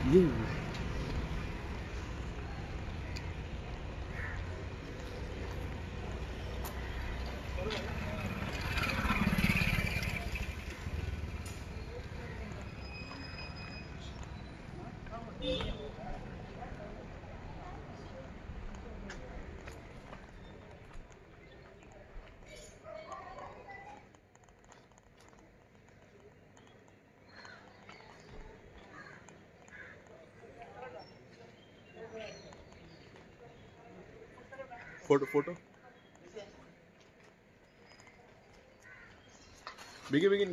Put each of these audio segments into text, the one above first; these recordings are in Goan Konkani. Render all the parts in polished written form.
ये फोटो फोटो बेगीन बेगीन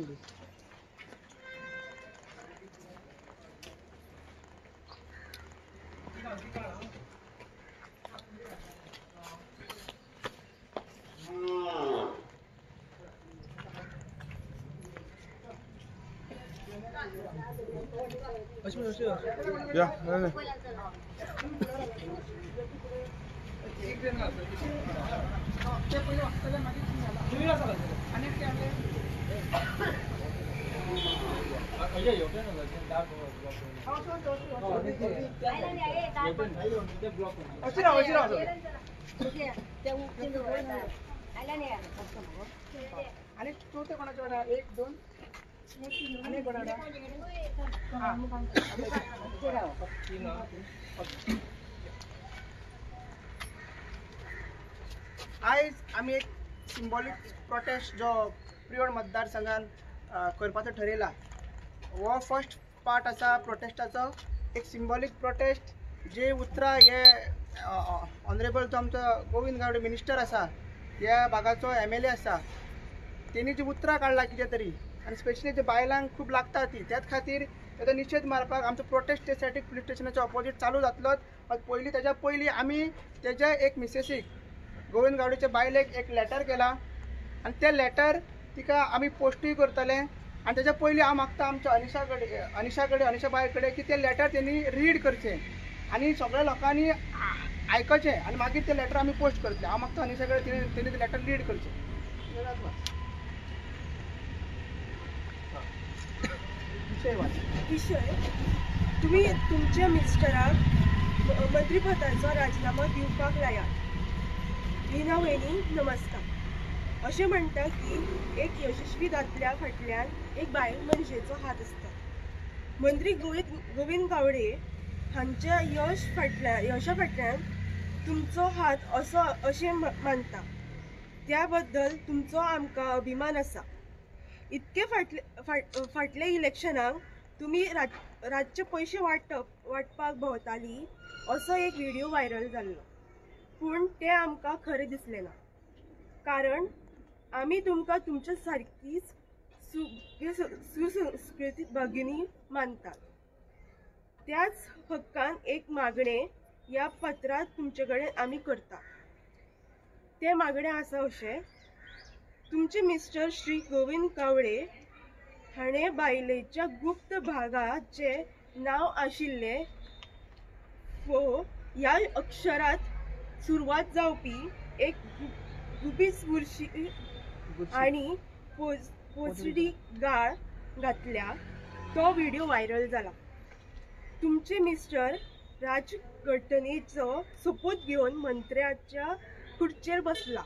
या नहीं एक दोन आयज आमी एक सिम्बॉलीक प्रोटेस्ट जो प्रियोळ मतदारसंघान करपाचो ठरयला हो फर्स्ट पार्ट आसा प्रोटेस्टाचो. एक सिम्बॉलीक प्रोटेस्ट जे उतरां हे ऑनरेबल जो आमचो गोविंद गावडे मिनिस्टर आसा, ह्या भागाचो MLA आसा, तेणी जी उतरां काडला कितें तरी आनी स्पेशली जे बायलांक खूब लागता ती, त्याच खातीर ताचो निशेध मारपाक आमचो प्रोटेस्ट ते साठी पुलीस स्टेशनाच्या ऑपोजीट चालू जातलोच. पयलीं ताच्या पयलीं आमी तेज्या एक मिसेसीक गोविंद गावडेच्या बायलेक एक लेटर केला आनी तें लेटर तिका आमी पोस्टूय करतले. आनी तेज्या पयलीं हांव मागता आमच्या अनिशा कडेन अनिशा बाय कडेन की तें लेटर तेणी रीड करचें आनी सगळ्या लोकांनी आयकचें आनी मागीर तें लेटर आमी पोस्ट करतले. हांव मागता अनिशा कडेन तेणी तें लेटर रीड करचें. विशय तुमी तुमच्या मिनिस्टराक मंत्रीपदाचो राजिनामो दिवपाक लायात. रीना वहिनी नमस्कार. अशें म्हणटा की एक यशस्वी दादल्या फाटल्यान एक बायल मनशेचो हात आसता. मंत्री गोविंद गावडे हांच्या यशा फाटल्यान तुमचो हात असो अशें मानता, त्या बद्दल तुमचो आमकां अभिमान आसा. इतके फाटले इलेक्शनाक तुमी रातचे पयशे वांटपाक भोंवताली असो एक व्हिडियो व्हायरल जाल्लो, पूण तें आमकां खरें दिसलें ना, कारण आमी तुमकां तुमच्या सारकीच सुसंस्कृत भगिनी मानतात. त्याच हक्कान एक मागणें ह्या पत्रांत तुमचे कडेन आमी करता. तें मागणें आसा अशें, तुमचे मिस्टर श्री गोविंद गावडे हाणें बायलेच्या गुप्त भागाचें नांव आशिल्लें फो ह्या अक्षरांत सुरवात जावपी एक गुपीत बुरशी आनी पोचडी गाळ घातल्या, तो व्हिडियो व्हायरल जाला. तुमचे मिस्टर राजघटनेचो सोपूत घेवन मंत्र्याच्या खुर्चेर बसला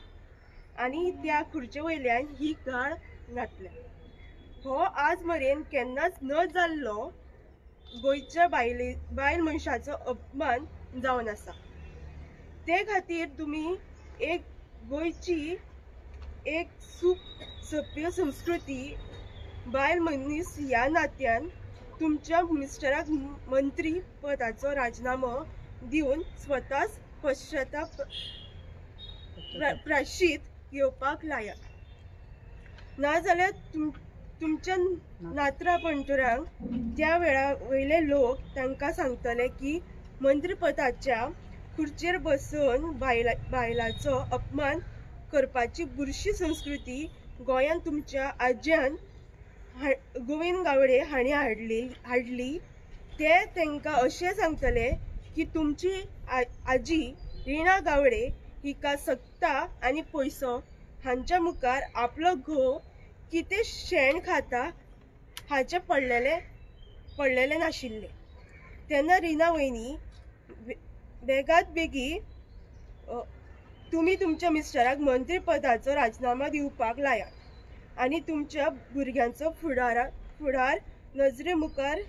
आनी त्या खुर्चे वयल्यान ही गाळ घातल्या. हो आज मेरेन केन्नाच न जाल्लो गोंयच्या बायल मनशाचो अपमान जावन आसा. ते खातीर तुमी एक गोंयची एक सभ्य संस्कृती बायल मनीस ह्या नात्यान तुमच्या मिस्टराक मंत्री पदाचो राजिनामो दिवन स्वताच पश्चाताप प्रायश्चीत घेवपाक लायात. नाजाल्यार तुमच्या नात्रा पणटुरांक त्या वेळा वयले लोक तांकां सांगतले की मंत्रीपदाच्या खुर्चेर बसून बायलाचो अपमान करपाची बुरशी संस्कृती गोंयांत तुमच्या आज्यान गोविंद गावडे हांणी हाडली. ते तांकां अशें सांगतले की तुमची आजी रीना गावडे हिका सत्ता आनी पयसो हांच्या मुखार आपलो घोव कितें शेण खाता हाचें पडलेलें नाशिल्लें. तेन्ना रिना वयनी बेगात बेगी तुमी तुमच्या मिस्टराक मंत्रीपदाचो राजिनामो दिवपाक लायात आनी तुमच्या भुरग्यांचो फुडार नजरे मुखार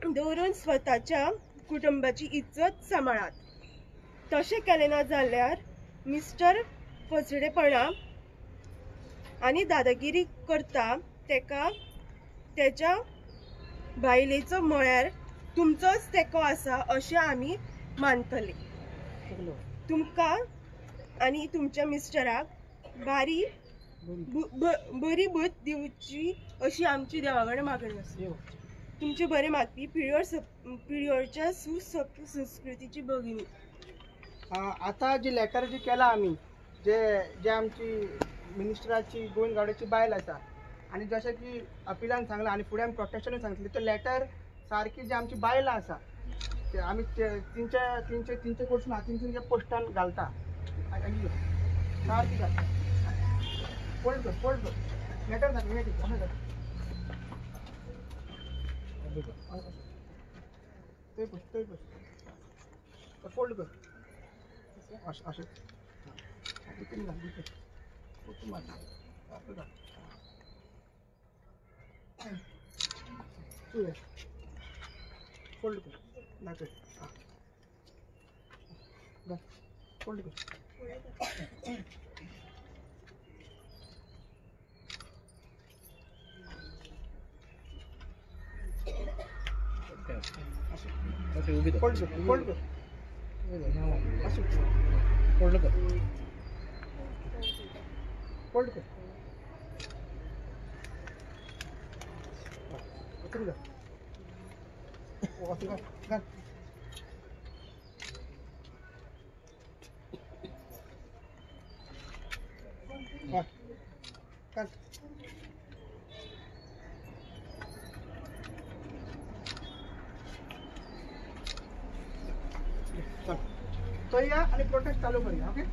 दवरून स्वताच्या कुटुंबाची इज्जत सांबाळात. तशें केलें ना जाल्यार मिस्टर फसडेपणा आनी दादागिरी करता तेका तेच्या बायलेचो म्हळ्यार तुमचोच तेंको आसा अशें आमी मानतले. तुमकां आनी तुमच्या मिस्टराक बरी बरी बुद्द दिवची अशी आमची देवा कडेन मागणी आसा. तुमचे बरें मागपी पिड्योरच्या सुसंस्कृतीची भगिनी. आतां जी लेटर जी केला आमी जे जे आमची मिनिस्टराची गोविंद गावडेची बायल आसा आनी जशें की अपिलान सांगलां आनी फुडें आमी प्रोटेक्शनूय सांगतली, तो लेटर सारकी जी आमची बायलां आसा ते आमी तेंच्या तेंचे तेंचे कडसून हातीनसून जे पोस्टान घालता सारकी घालता. फोल्ड कर, फोल्ड कर लेटर सारकें, अशें कर, थंय बस, थंय बस, फोल्ड कर अशें अशें भितर घाल, भितर मार, घाल. फोल्ड कर, दाखय, घाल, फोल्ड कर. फोल्ड कर, फोल्ड कर, अशें फोल्ड कर, फोल्ड कर. घाल, घाल. घाल. चल तो या आणि प्रोटेस्ट चालू करूया. ओके,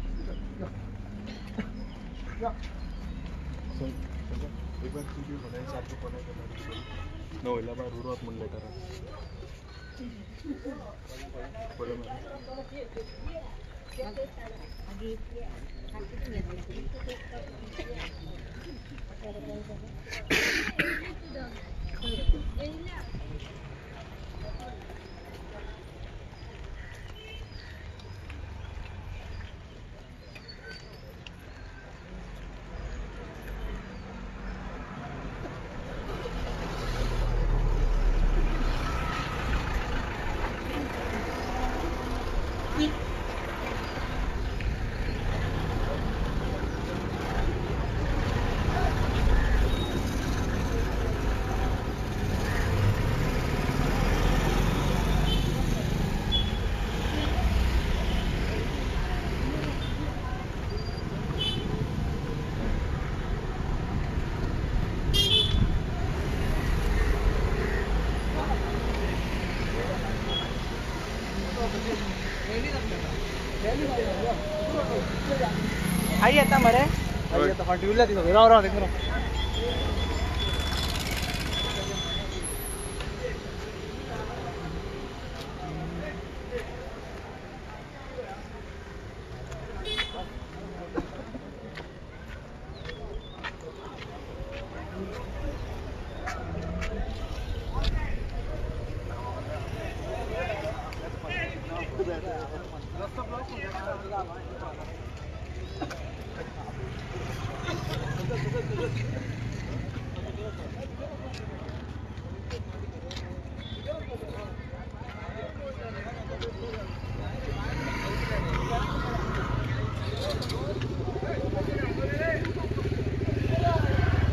आई येता मरे, आई येता फाटी उरल्या ती सगळी. राव राव तेंका राव.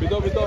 बितो बितो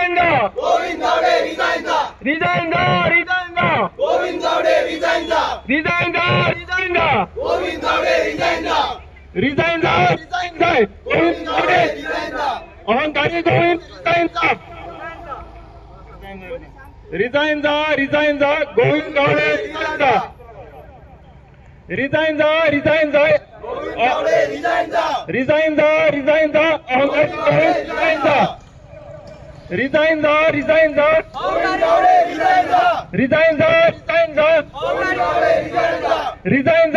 रिझाइन जा, गोविंद गावडे रिझाइन जा, रिझाइन जा, रिझाइन जा, गोविंद गावडे रिझाइन जा, रिझाइन जा, रिझाइन जा, गोविंद गावडे रिझाइन जा, रिझाइन जा, रिझाइन जा, गोविंद गावडे रिझाइन जा, अहंकारी गोविंद रिझाइन जा, रिझाइन जा, रिझाइन जा, गोविंद गावडे रिझाइन जा, रिझाइन जा, रिझाइन जा, रिझाइन जा, रिझाइन जा, रिझाइन जा, अहंकारी गोविंद रिझाइन जा, रिझाइन जा, रिझाइन जा, रिझाइन जा, रिझाइन जा, रिझाइन जा,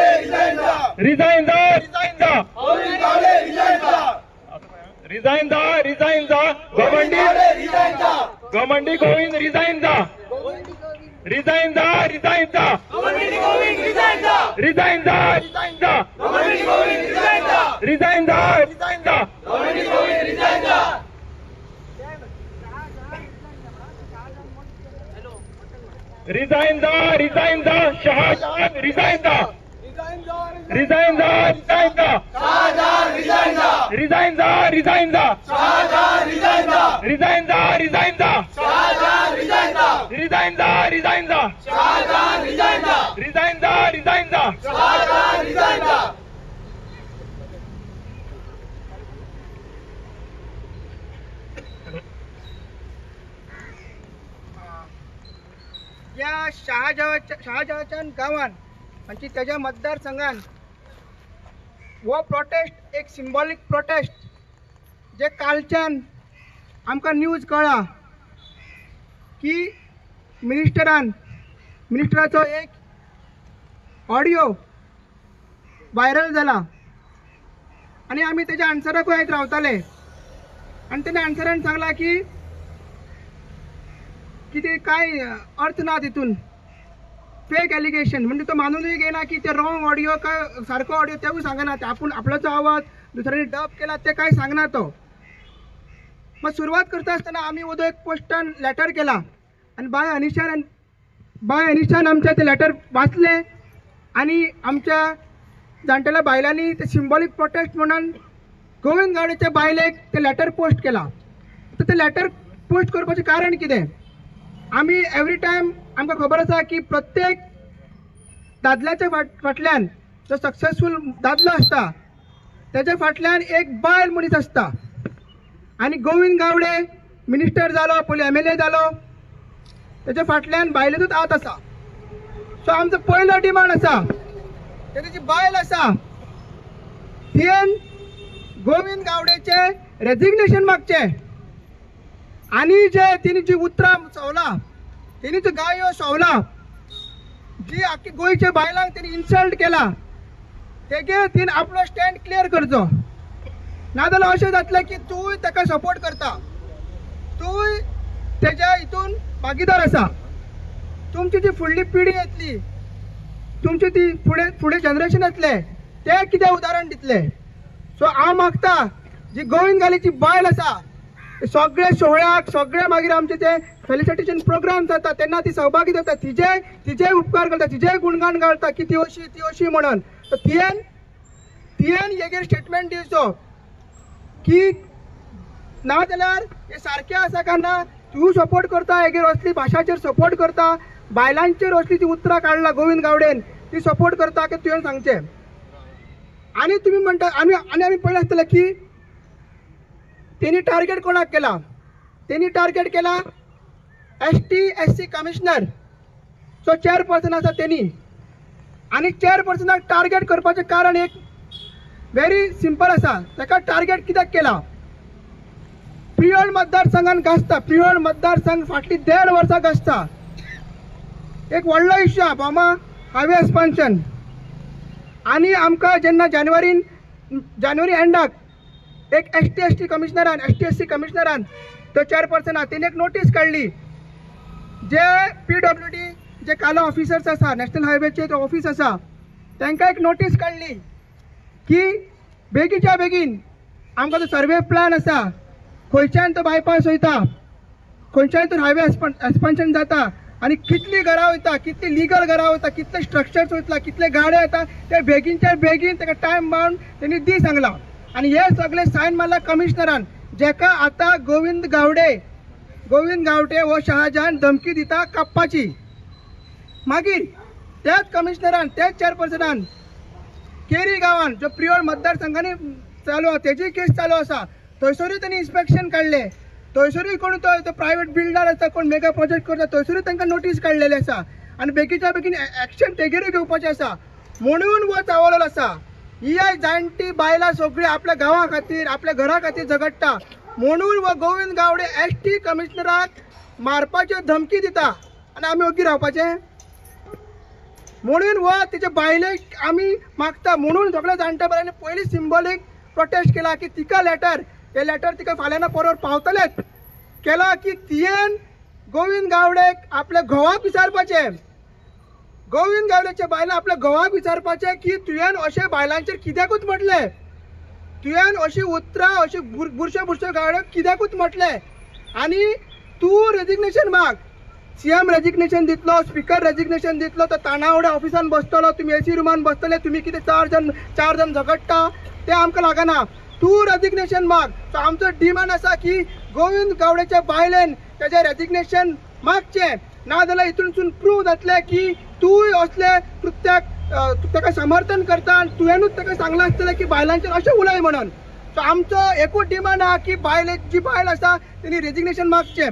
रिझाइन जा, रिझाइन जा, रिझाइन जा, रिझाइन जा, रिझाइन जा, घमंडी घमंडी गोविंद रिझाइन जा, रिझाइन जा, रिझाइन जा, रिझाइन जा, रिझाइन जा, रिझाइन जा, रिझाइन जा, रिझाइन जा, रिझाइन जा, शहाजहान रिझाइन जा, रिझाइन जा, रिझाइन जा, रिझाइन जा, रिझाइन जा, रिझाइन जा, रिझाइन जा, रिझाइन जा, रिझाइन जा, रिझाइन जा, रिझाइन जा। या शहाजहाच्या गांवान म्हणजे त्याच्या मतदारसंघान हो प्रोटेस्ट एक सिंबॉलिक प्रोटेस्ट जे कालच्यान आमकां न्यूज कळ्ळा की मिनिस्टराचो एक ऑडियो व्हायरल जाला आनी आमी तेज्या आन्सराकूय आयज रावताले आनी तेणे आन्सरान सांगला की कितें कांय अर्थ ना तितून, फेक एलिगेशन म्हणजे तो मानूनय घेयना की ते रॉंग ऑडियो काय सारको ऑडियो तेवूय सांगना, आपूण आपल्याचो आवाज दुसऱ्यांनी डब केला ते कांय सांगना तो। मग सुरवात करता आसतना आमी वदो एक पोस्टान लेटर केला आनी बाय अनिशान आमच्या ते लेटर वाचलें आनी आमच्या जाणटेल्या बायलांनी ते सिंबॉलीक प्रोटेस्ट म्हणून गोविंद गावडेच्या बायलेक ते लेटर पोस्ट केला। आतां ते लेटर पोस्ट करपाचें कारण कितें, आमी एवरी टायम आमकां खबर आसा की प्रत्येक दादल्याच्या फाटल्यान जो सक्सेसफूल दादलो आसता तेच्या फाटल्यान एक बायल मनीस आसता आनी गोविंद गावडे मिनिस्टर जालो, पयलीं MLA जालो, तेच्या फाटल्यान बायलेचोच हात आसा। सो आमचो पयलो डिमांड आसा तेजी बायल आसा तियेन गोविंद गावडेचें रेजिग्नेशन मागचें आनी जे तिणी जी उतरां सोवला, तिणी ज्यो गायो सोवला, जी आख्खी गोंयच्या बायलांक तिणी इन्सल्ट केला तेगेर तिणें आपलो स्टँड क्लियर करचो, नाजाल्यार अशें जातलें की तूंय ताका सपोर्ट करता, तूंय तेज्या हितून भागीदार आसा। तुमची जी फुडली पिढी येतली, तुमची ती फुडें फुडें जनरेशन येतलें ते कितें उदाहरण दितले। सो हांव मागता जी गोविंद गावडेची बायल आसा सगळे सोहळ्याक सगळे मागीर आमचे ते फेलिसिटेशन प्रोग्राम जाता तेन्ना ती सहभागी जाता, तिजे तिजे उपकार करता, तिजे गुणगान घालता की ती अशी ती अशी म्हणून। तर तियेन तियेन हेगेर स्टेटमेंट दिवचो की ना जाल्यार हे सारकें आसा काय ना, तूं सपोर्ट करता हेगेर असली भाशाचेर सपोर्ट करता, बायलांचेर असली ती उतरां काडला गोविंद गावडेन ती सपोर्ट करता की तुवें सांगचें। आनी तुमी म्हणटा आनी आनी आमी पळयलें आसतलें की तेणी टार्गेट कोणाक केला, तेणी टार्गेट केला ST SC commissioner जो चेअरपर्सन आसा तेणी। आनी चेअरपर्सनाक टार्गेट करपाचें कारण एक वेरी सिंपल आसा, ताका टार्गेट कित्याक केला, प्रियोळ मतदारसंघान गाजता, प्रियोळ मतदारसंघ फाटली 1.5 वर्सां गाजता। एक व्हडलो इश्यू आहा भोमा हायवे एक्सपान्शन आनी आमकां जेन्ना जानेवारी एंडाक एक ST ST कमिशनरान ST SC कमिशनरान तो चेअरपर्सन आहा तेणी एक नोटीस काडली, जे PWD जे कालो ऑफिसर्स आसा नॅशनल हायवेचे जे ऑफिस आसा तांकां एक नोटीस काडली की बेगीच्या बेगीन आमकां जो सर्वे प्लॅन आसा खंयच्यान तो बायपास वयता, खंयच्यान तो हायवे एक्सपान्शन जाता आनी कितली घरां वयता, कितली लिगल घरां वयता, कितले स्ट्रक्चर्स वयतला, कितले गाडे येता ते बेगीनच्या बेगीन ताका टायम बाउंड तेणी दी सांगला। आनी हे सगळे सायन मारला कमिशनरान, जेका आतां गोविंद गावडे हो शहाजहान धमकी दिता कापपाची। मागीर त्याच कमिशनरान, त्याच चेअरपर्सनान केरी गांवान जो प्रियोळ मतदारसंघांनी चालू आसा तेजी केस चालू आसा, थंयसरूय तेणी इन्स्पेक्शन काडलें। थंयसरूय कोण तो प्रायवेट बिल्डर आसा, कोण मेगा प्रोजेक्ट करता, थंयसरूय तांकां नोटीस काडलेली आसा आनी बेगीच्या बेगीन एक्शन तेगेरूय घेवपाचें आसा म्हणून हो चावलेलो आसा। ही आयज जाणटी बायलां सगळीं आपल्या गांवा खातीर, आपल्या घरा खातीर झगडटा म्हणून हो गोविंद गावडे एस टी कमिशनराक मारपाच्यो धमकी दिता आनी आमी ओगी रावपाचें म्हणून हो तेच्या बायलेक आमी मागता। म्हणून सगळ्या जाणट्या बायलांनी पयलीं सिंबॉलीक प्रोटेस्ट केला की तिका लेटर, हे लेटर तिका फाल्यां ना परवर पावतलेच केला की तियेन गोविंद गावडेक आपल्या घोवाक विचारपाचें, गोविंद गावडेच्या बायलां आपल्या घोवाक विचारपाचें की तुवें अशें बायलांचेर कित्याकूच म्हटलें, तुवें अशी उतरां अशी बुरश्यो बुरश्यो गावड्यो कित्याकूच म्हटलें आनी तूं रेजिग्नेशन माग। सीएम रेजिग्नेशन दितलो, स्पिकर रेजिग्नेशन दितलो, तो ताणावडे ऑफिसान बसतलो, तुमी एसी रुमान बसतले, तुमी कितें चार जाण झगडटा तें आमकां लागना, तूं रेजिग्नेशन माग। सो आमचो डिमांड आसा की गोविंद गावडेच्या बायलेन तेजें रेजिग्नेशन मागचें, ना जाल्यार हितूनसून प्रूव जातलें की तूंय असले कृत्याक ताका समर्थन करता आनी तुवेंनूच ताका सांगलां आसतलें की बायलांचेर अशें उलय म्हणून। सो आमचो एकूच डिमांड आहा की बायल जी बायल आसा तेणी रेजिग्नेशन मागचें।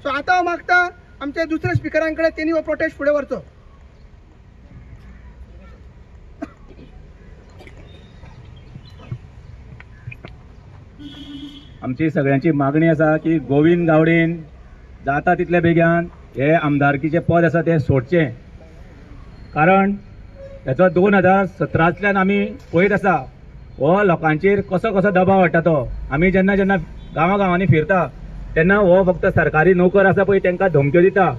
सो आतां हांव मागता आमच्या दुसऱ्या स्पिकरां कडेन तेणी हो प्रोटेस्ट फुडें व्हरचो। आमची सगळ्यांची मागणी आसा की गोविंद गावडेन जाता तितल्या बेगीन हे आमदारकीचें पद आसा तें सोडचें, कारण हेचो 2017तल्यान आमी पळयत आसा हो लोकांचेर कसो कसो दबाव हाडटा तो। आमी जेन्ना जेन्ना गांवां गांवांनी फिरता तेन्ना हो फक्त सरकारी नोकर आसा पळय तांकां धमक्यो दिता।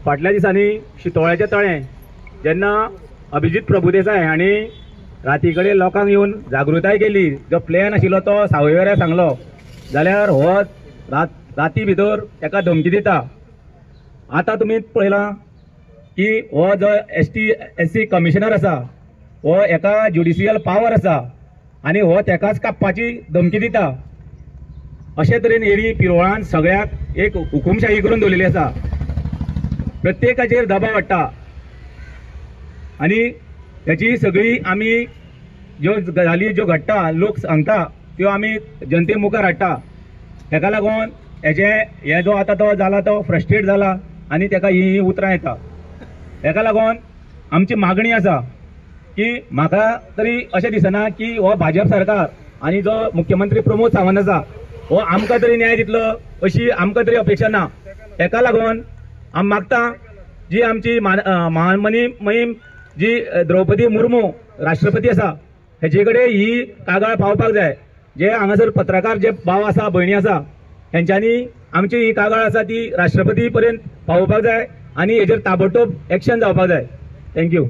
फाटल्या दिसांनी शितोळ्याचें तळें जेन्ना अभिजीत प्रभुदेसाय हांणी राती कडेन लोकांक येवन जागृताय केली, जो प्लॅन आशिल्लो तो सावयवेऱ्या सांगलो, जाल्यार हो राती भितर ताका धमकी दिता। आतां तुमी पळयलां की हो जो एस सी कमिशनर आसा हो एका ज्युडिशियल पावर आसा आनी हो तेकाच कापपाची धमकी दिता। अशे तरेन एरी पिरोळान सगळ्याक एक हुकुमशाही करून दवरिल्ली आसा, प्रत्येकाचेर दबाव हाडटा आनी हेची सगळी आमी ज्यो गजाली ज्यो घडटा लोक सांगता त्यो आमी जनते मुखार हाडटा। हेका लागून हेजे हे जो आतां तो जाला तो फ्रस्ट्रेट जाला आनी तेका ही उतरां येता। हेका लागून आमची मागणी आसा की म्हाका तरी अशें दिसना की हो भाजप सरकार आनी जो मुख्यमंत्री प्रमोद सावंत आसा हो आमकां तरी न्याय दितलो अशी आमकां तरी अपेक्षा ना। हेका लागून आमी मागता जी आमची महामनी महिम जी द्रौपदी मुर्मू राष्ट्रपती आसा हेजे कडेन ही कागाळ पावपाक जाय। जे हांगासर पत्रकार जे भाव आसा भयणी आसा हेंच्यांनी आमची ही कागाळ आसा ती राष्ट्रपती पर्यंत पावोवपाक जाय आनी हेजेर ताबडतोब एक्शन जावपाक जाय। Thank you.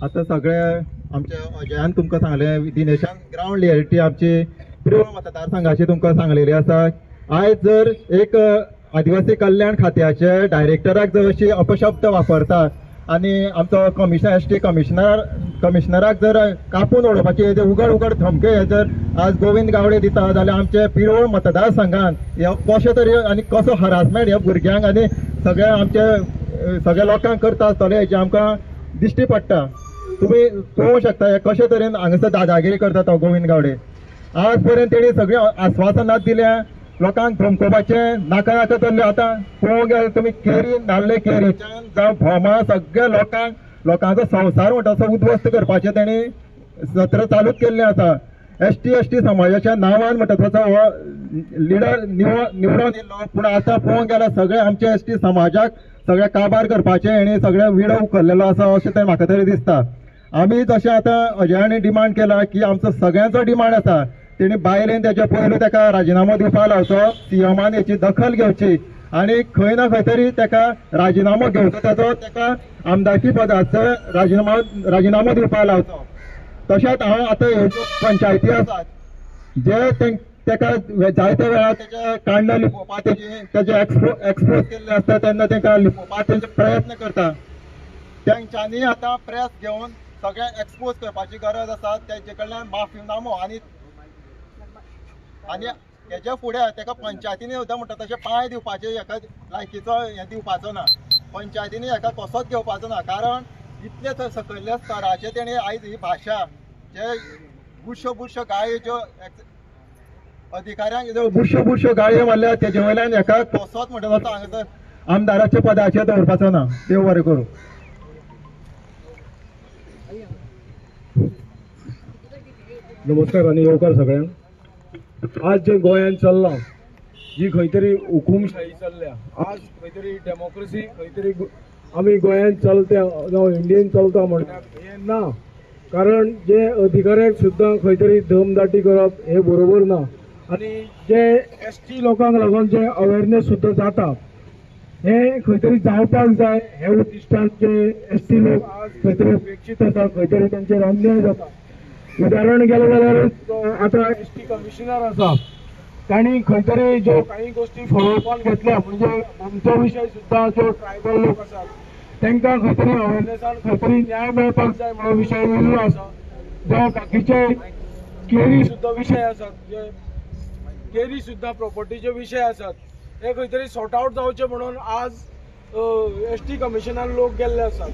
आतां सगळे आमच्या अजयान तुमकां सांगलें, दिनेशान ग्रावंड रियलिटी आमची प्रियोळ मतदारसंघाची तुमकां सांगलेली आसा। आयज जर एक आदिवासी कल्याण खात्याचे डायरेक्टराक जर अशी अपशब्द वापरता आनी आमचो कमिशनर एस टी कमिशनराक जर कापून उडोवपाची उगड उगड धमके हे जर आज गोविंद गावडे दिता जाल्यार आमचे पिरोळ मतदारसंघान हे कशें तरी आनी कसो हरासमेंट ह्या भुरग्यांक आनी सगळ्या आमचे सगळ्या लोकांक करता आसतले हेजें आमकां दिश्टी पडटा। तुमी पळोवंक शकता हे कशे तरेन हांगासर दादागिरी करता तो गोविंद गावडे। आज पर्यंत तेणी सगळीं आस्वासनां दिल्या लोकांक धमकोवपाचें नाका नाका चल्लें। आतां पळोवंक गेल्यार तुमी केरी नाल्ले केरीच्यान जावं भोमा सगळ्या लोकांक लोकांचो संवसार म्हणटा तो उद्ध्वस्त करपाचें तेणी सत्र चालूच केल्लें आसा। एस टी समाजाच्या नांवान म्हणटा तसो हो लिडर निवडून येयल्लो, पूण आतां पळोवंक गेल्यार सगळे आमचे एस टी समाजाक सगळे काबार करपाचें हेणी सगळे विडो उखल्लेलो आसा अशें तें म्हाका तरी दिसता। आमी जशें आतां अजयानी डिमांड केला की आमचो सगळ्यांचो डिमांड आसा तेणी बायलेन तेच्या पयलू तेका राजिनामो दिवपाक लावचो, सीएमान हेची दखल घेवची आनी खंय ना खंय तरी तेका राजिनामो घेवचो, तेचो तेका आमदारकी पदाचो राजिनामो दिवपाक लावचो। तशेंच हांव आतां ह्यो ज्यो पंचायती आसात जे तेका जायते वेळार तेजे कांडां लिपोवपाक तेजे एक्सपोज केल्ले आसता तेन्ना तेका लिपोवपाक तेंचे प्रयत्न करता। तेंच्यांनी आतां प्रेस घेवन सगळ्यांक एक्सपोज करपाची गरज आसा. तेजे कडल्यान माफीनामो आनी आनी हेच्या फुडें तेका पंचायतीनी सुद्दां म्हणटा तशें पांय दिवपाचे हेका लायकीचो हें दिवपाचो ना, पंचायतीनी हेका कसोच घेवपाचो ना. कारण इतले सकयल्या स्तराचे तेणी आयज ही भाशा जे बुरश्यो बुरश्यो गाळयो ज्यो अधिकाऱ्यांक ज्यो बुरश्यो बुरश्यो गाळयो मारल्या तेजे वयल्यान हेका कसोच म्हणटा तसो हांगासर आमदाराच्या पदाचेर दवरपाचो ना. देव बरें करूं. नमस्कार आनी येवकार सगळ्यांक. आज जे गोंयांत चल्लां जी खंय तरी हुकुमशाही चल्ल्या, आज खंय तरी डेमोक्रेसी खंय तरी आमी गोंयांत चलता जावं इंडियेन चलता म्हणटा हें ना. कारण जे अधिकाऱ्यांक सुद्दां खंय तरी दमदाटी करप हें बरोबर ना. आनी जे एस टी लोकांक लागून जे अवेरनेस सुद्दां जाता हें खंय तरी जावपाक जाय. हे उद्दिश्टान जे एस टी लोक आज खंय तरी उपेक्षीत आसा, खंय तरी तेंचेर अन्याय जाता. उदाहरण गेलें जाल्यार आतां एस टी कमिशनर आसा तांणी खंय तरी ज्यो काही गोश्टी फॉलोअपान घेतल्या, म्हणजे आमचो विशय सुद्दां ज्यो ट्रायबल लोक आसात तांकां खंय तरी अवेरनेसान खंय तरी न्याय मेळपाक जाय म्हणून विशय येयल्लो आसा. जावं बाकीचे केरी सुद्दां विशय आसात, जे केरी सुद्दां प्रोपर्टीचे विशय आसात हे खंय तरी सॉर्ट आवट जावचे म्हणून आज एस टी कमिशनार लोक गेल्ले आसात.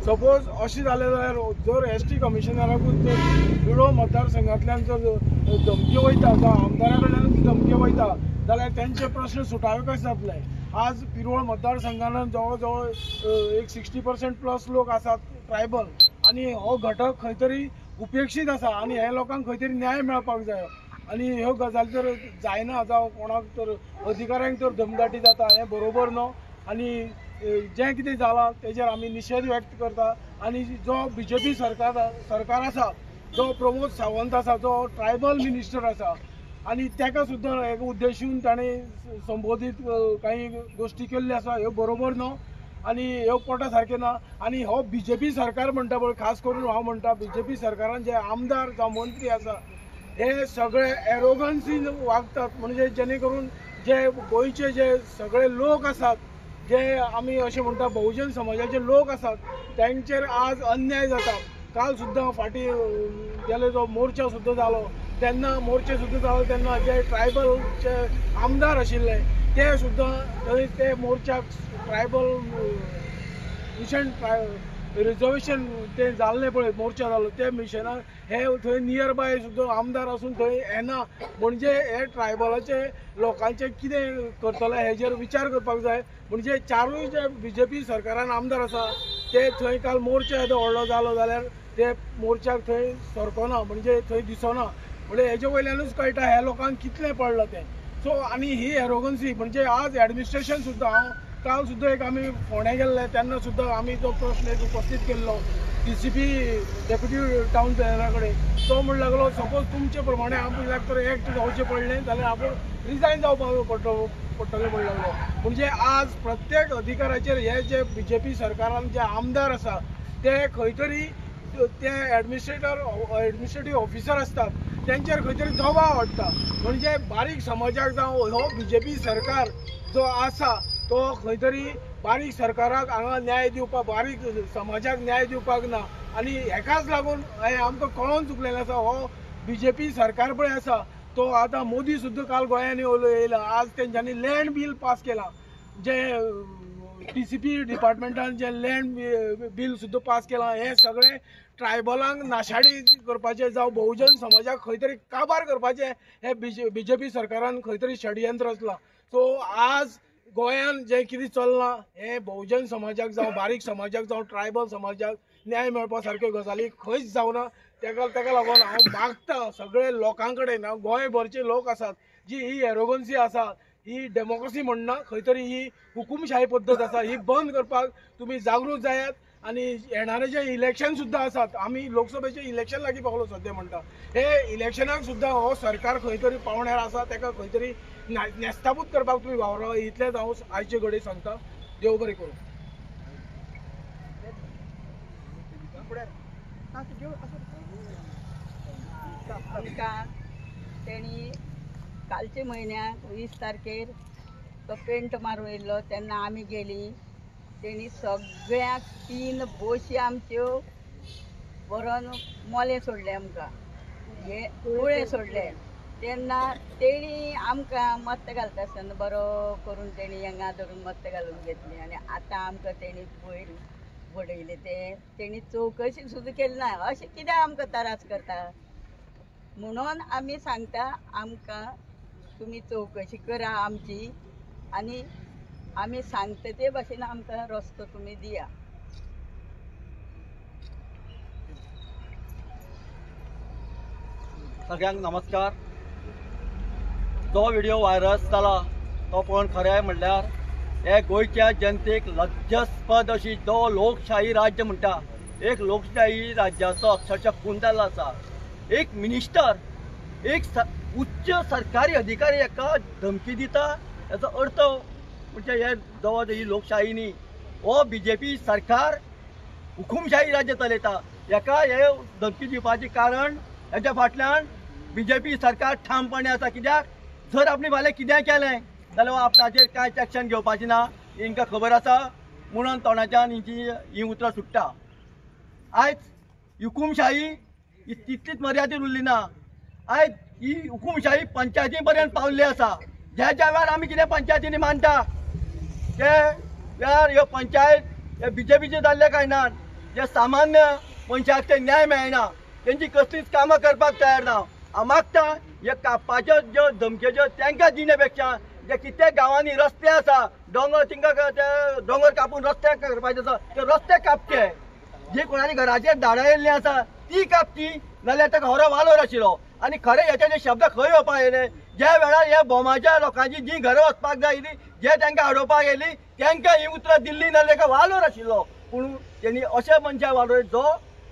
सपोज अशें जालें जाल्यार जर एस टी कमिशनराकूच जर पिळवो मतदारसंघांतल्यान जर धमकी वयता जावं आमदारा कडल्यानूच धमकी वयता जाल्यार तेंचे प्रश्न सुटावे कशे जातले. आज पिरवळ मतदारसंघान जवळ जवळ एक 60% प्लस लोक आसात ट्रायबल आनी हो घटक खंय तरी उपेक्षीत आसा आनी हे लोकांक खंय तरी न्याय मेळपाक जाय. आनी ह्यो गजाली जर जायना जावं कोणाक तर अधिकाऱ्यांक तर दमदाटी जाता हें बरोबर न्हू. आनी जें कितें जालां तेजेर आमी निशेध व्यक्त करता. आनी जो बी जे पी सरकार आसा, जो प्रमोद सावंत आसा, जो ट्रायबल मिनिस्टर आसा आनी ताका सुद्दां हेका उद्देशून ताणें संबोधीत कांय गोश्टी केल्ल्यो आसा ह्यो बरोबर न्हू आनी ह्यो पोटा सारक्यो ना. आनी हो बी जे पी सरकार म्हणटा पळय, खास करून हांव म्हणटा बी जे पी सरकारान जे आमदार जावं मंत्री आसा हे सगळे एरोगन्सीन वागतात. म्हणजे जेणे करून जे गोंयचे जे सगळे लोक आसात, जे आमी अशें म्हणटा बहुजन समाजाचे लोक आसात तांचेर आज अन्याय जाता. काल सुद्दां फाटीं गेले जो मोर्चा सुद्दां जालो तेन्ना मोर्चे सुद्दां जालो तेन्ना जे ट्रायबलचे आमदार आशिल्ले ते सुद्दां थंय ते मोर्चाक ट्रायबल मिशन रिजर्वेशन तें जाल्लें पळय मोर्चा जालो ते मिशनाक हे थंय नियर बाय सुद्दां आमदार आसून थंय येना. म्हणजे हे ट्रायबलाचे लोकांचे कितें करतले हेजेर विचार करपाक जाय. म्हणजे चारूय जे बी जे पी सरकारान आमदार आसा ते थंय काल मोर्चा येदो व्हडलो जालो जाल्यार ते मोर्चाक थंय सरकोना, म्हणजे थंय दिसना. म्हणजे हेजे वयल्यानूच कळटा ह्या लोकांक कितलें पडलां तें. सो आनी ही एरोगन्सी म्हणजे आज एडमिनिस्ट्रेशन सुद्दां, हांव काल सुद्दां एक आमी फोंड्या गेल्ले तेन्ना सुद्दां आमी तो प्रश्न एक उपस्थीत केल्लो D C P deputy town प्लॅनरा कडेन. तो म्हण लागलो सपोज तुमचे प्रमाणे आपल्याक तर एक्ट जावचें पडलें जाल्यार आपूण रिजायन जावपाक पडटलें म्हण लागलो. म्हणजे आज प्रत्येक अधिकाराचेर हे जे बी जे पी सरकारान जे आमदार आसा ते खंय तरी ते एडमिनिस्ट्रेटीव ऑफिसर आसतात तेंचेर खंय तरी दबाव हाडटा. म्हणजे बारीक समाजाक जावं हो बी जे पी सरकार जो आसा तो खंय तरी बारीक सरकाराक हांगा न्याय दिवपाक, बारीक समाजाक न्याय दिवपाक ना. आनी हेकाच लागून हें आमकां कळोन चुकलेलें आसा हो बी जे पी सरकार पळय आसा तो आतां मोदी सुद्दां काल गोंयांत येयला. आज तेंच्यांनी लँड बील पास केलां, जे टी सी पी डिपार्टमेंटान जे लँड बील सुद्दां पास केलां हें सगळें ट्रायबलांक नाशाडी करपाचें जावं बहुजन समाजाक खंय तरी काबार करपाचें हें बी जे पी सरकारान खंय तरी षडयंत्र रचलां. सो आज गोंयान जें कितें चल्लां हें बहुजन समाजाक जावं बारीक समाजाक जावं ट्रायबल समाजाक न्याय मेळपा सारक्यो गजाली खंयच जावना. तेका लागून हांव मागता सगळे लोकां कडेन, गोंयभरचे लोक आसात जी ही एरोगन्सी आसा, ही डेमोक्रेसी म्हणना खंय तरी ही हुकुमशाही पद्दत आसा, ही बंद करपाक तुमी जागृत जायात. आनी येणारे जे इलेक्शन सुद्दां आसात, आमी लोकसभेचे इलेक्शन लागीं पावलो सद्या म्हणटा, हे इलेक्शनाक सुद्दां हो सरकार खंय तरी पावण्यार आसा ताका खंय तरी नेस्ताबूत करपाक तुमी वावरा, इतलेंच हांव आयचे घडये सांगता. देव बरें करूं. आमकां तेणी कालचे म्हयन्याक 20 तारखेर तो पेंट मारून येयल्लो तेन्ना आमी गेलीं. तेणी सगळ्यांक 3 बशी आमच्यो बरोवन मोलें सोडलें आमकां, हे कुळें सोडलें. तेन्ना तेणी आमकां मत्त घालता आसतना बरो करून तेणी हांगा धरून मत्त घालून घेतली आनी आतां आमकां तेणी वयर बडयलें. तें तेणी चवकशी सुद्दां केली ना. अशें कित्याक आमकां त्रास करता म्हणून आमी सांगता आमकां तुमी चवकशी करा आमची आनी आमी सांगता ते भाशेन आमकां रस्तो तुमी दिया. सगळ्यांक नमस्कार. जो व्हिडिओ व्हायरस जाला तो पळोवन खरें म्हणल्यार हे गोंयच्या जनतेक लज्जास्पद अशी जो लोकशाही राज्य म्हणटा, एक लोकशाही राज्याचो अक्षरशः खून जाल्लो आसा. एक मिनिस्टर, एक उच्च सरकारी अधिकारी हाका धमकी दिता, हेचो अर्थ म्हणजे हे जवळ ही लोकशाही न्ही, हो बीजेपी सरकार हुकुमशाही राज्य चलयता. हेका हे धमकी दिवपाचें कारण हेच्या फाटल्यान बीजेपी सरकार ठामपणे आसा. कित्याक जर आपणे फाल्यां कितेंय केलें जाल्यार आपणाचेर कांयच एक्शन घेवपाचें ना, हेंकां खबर आसा म्हणून तोंडाच्यान हेंची ही उतरां सुट्टा. आयज हुकुमशाही ही तितलीच मर्यादीत उरली ना, आयज ही हुकुमशाही पंचायती पर्यंत पावल्ली आसा. ज्या ज्या वेळार आमी कितें पंचायतींनी मानता ते वेळार ह्यो पंचायत हे बीजेपीचे जाल्ल्या कारणान जे सामान्य मनशाक ते न्याय मेळना, तेंची कसलीच कामां करपाक तयार ना. हांव मागता हे कापपाच्यो ज्यो धमक्योच्यो तांकां दिवचे पेक्षा जे कितें गांवांनी रस्ते आसा, दोंगर तिंका ते दोंगर कापून रस्ते करपाचे आसा ते रस्ते कापचे, जे कोणाली घराचेर झाडां येयल्लीं आसा ती कापची, नाल्यार ताका खरो वालोर आशिल्लो. आनी खरें हेचे जे शब्द खंय येवपाक येयले, ज्या वेळार ह्या बोमाच्या लोकांची जी घरां वचपाक जाय आयली, जे तांकां हाडोवपाक येयली तांकां ही उतरां दिल्ली नाल्यार ताका वालोर आशिल्लो. पूण तेणी अशा मनशाक वालोर जो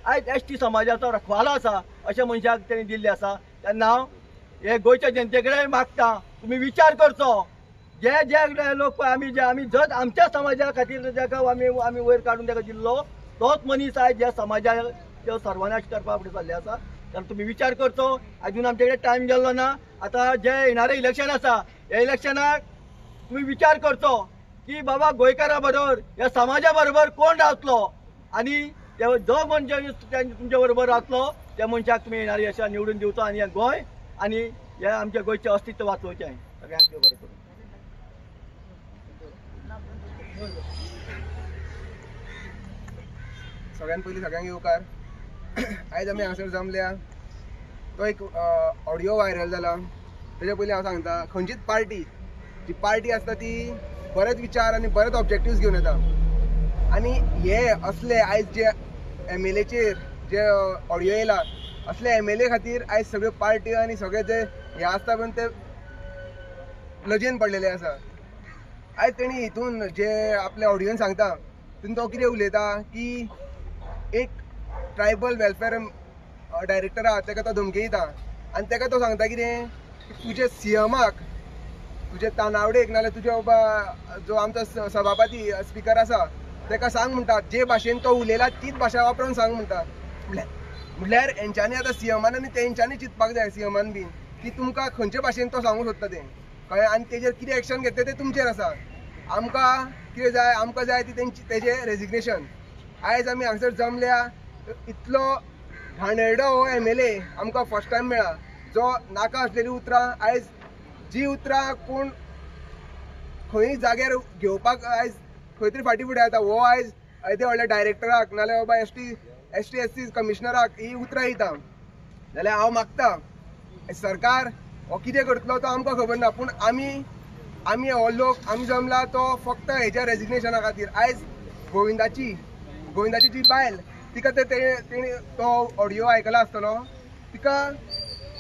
आयज एस टी समाजाचो रखवालो आसा अशा मनशाक तेणी दिल्ली आसा. तेन्ना हांव हे गोंयच्या जनते कडेन मागता तुमी विचार करचो. जे जे लोक आमी जे आमी जर आमच्या समाजा खातीर जाका आमी आमी वयर काडून ताका दिल्लो तोच मनीस आयज ह्या समाजाचो सर्वनाश करपा फुडें जाल्ले आसा. तेन्ना तुमी विचार करचो. अजून आमचे कडेन टायम गेल्लो ना. आतां जे येणारें इलेक्शन आसा ह्या इलेक्शनाक तुमी विचार करचो की बाबा गोंयकारा बरोबर ह्या समाजा बरोबर कोण रावतलो आनी जो मनशां तुमच्या बरोबर रावतलो त्या मनशाक तुमी येणारी अशें निवडून दिवचो आनी गोंय आनी हे आमच्या गोंयचें अस्तित्व वाचोवचें. सगळ्यांक देव बरें करूं. सगळ्यात पयलीं सगळ्यांक येवकार. आयज आमी हांगासर जमल्या तो एक ऑडियो व्हायरल जाला. तेच्या पयलीं हांव सांगता, खंयचीच पार्टी जी पार्टी आसता ती बरेच विचार आनी बरेच ऑब्जेक्टिव्स घेवन येता आनी हे असले आयज जे एमएलएचेर जे ऑडियो येयला असले एमएलए खातीर आयज सगळ्यो पार्टी आनी सगळे जे हे आसता पण ते लजेन पडलेले आसा. आयज तेणी हितून जे आपल्या ऑडियोन सांगता तितून तो कितें उलयता की एक ट्रायबल वेलफेअर डायरेक्टर आहा तेका तो धमकी दिता आनी तेका तो सांगता कितें तुजे सीएमाक, तुजे तानावडेक नाल्यार तुजे बाबा जो आमचो सभापती स्पिकर आसा तेका सांग म्हणटा, जे भाशेन तो उलयला तीच भाशा वापरून सांग म्हणटा. म्हणल्यार हेंच्यांनी आतां सीएमान आनी तेंच्यांनी चिंतपाक जाय सीएमान बीन की तुमकां खंयचे भाशेन तो सांगूंक सोदता तें कळ्ळें आनी तेजेर कितें एक्शन घेतलें तें तुमचेर आसा. आमकां कितें जाय, आमकां जाय ती तेंची तेजें रेजिग्नेशन. आयज आमी हांगसर जमल्या इतलो घाणेरडो हो एमएलए आमकां फर्स्ट टायम मेळ्ळा जो नाका आसलेलीं उतरां आयज जी उतरां कोण खंय जाग्यार घेवपाक आयज खंय तरी फाटीं फुडें येता हो आयज येदे व्हडल्या डायरेक्टराक नाल्यार बाबा एस टी एस सी कमिशनराक ही उतरां दिता. जाल्यार हांव मागता सरकार हो कितें करतलो तो आमकां खबर ना, पूण आमी आमी हो लोक आमी जमला तो फक्त हेज्या रेजिग्नेशना खातीर. आयज गोविंदाची जी बायल तिका तेणी तो ऑडियो आयकला आसतलो, तिका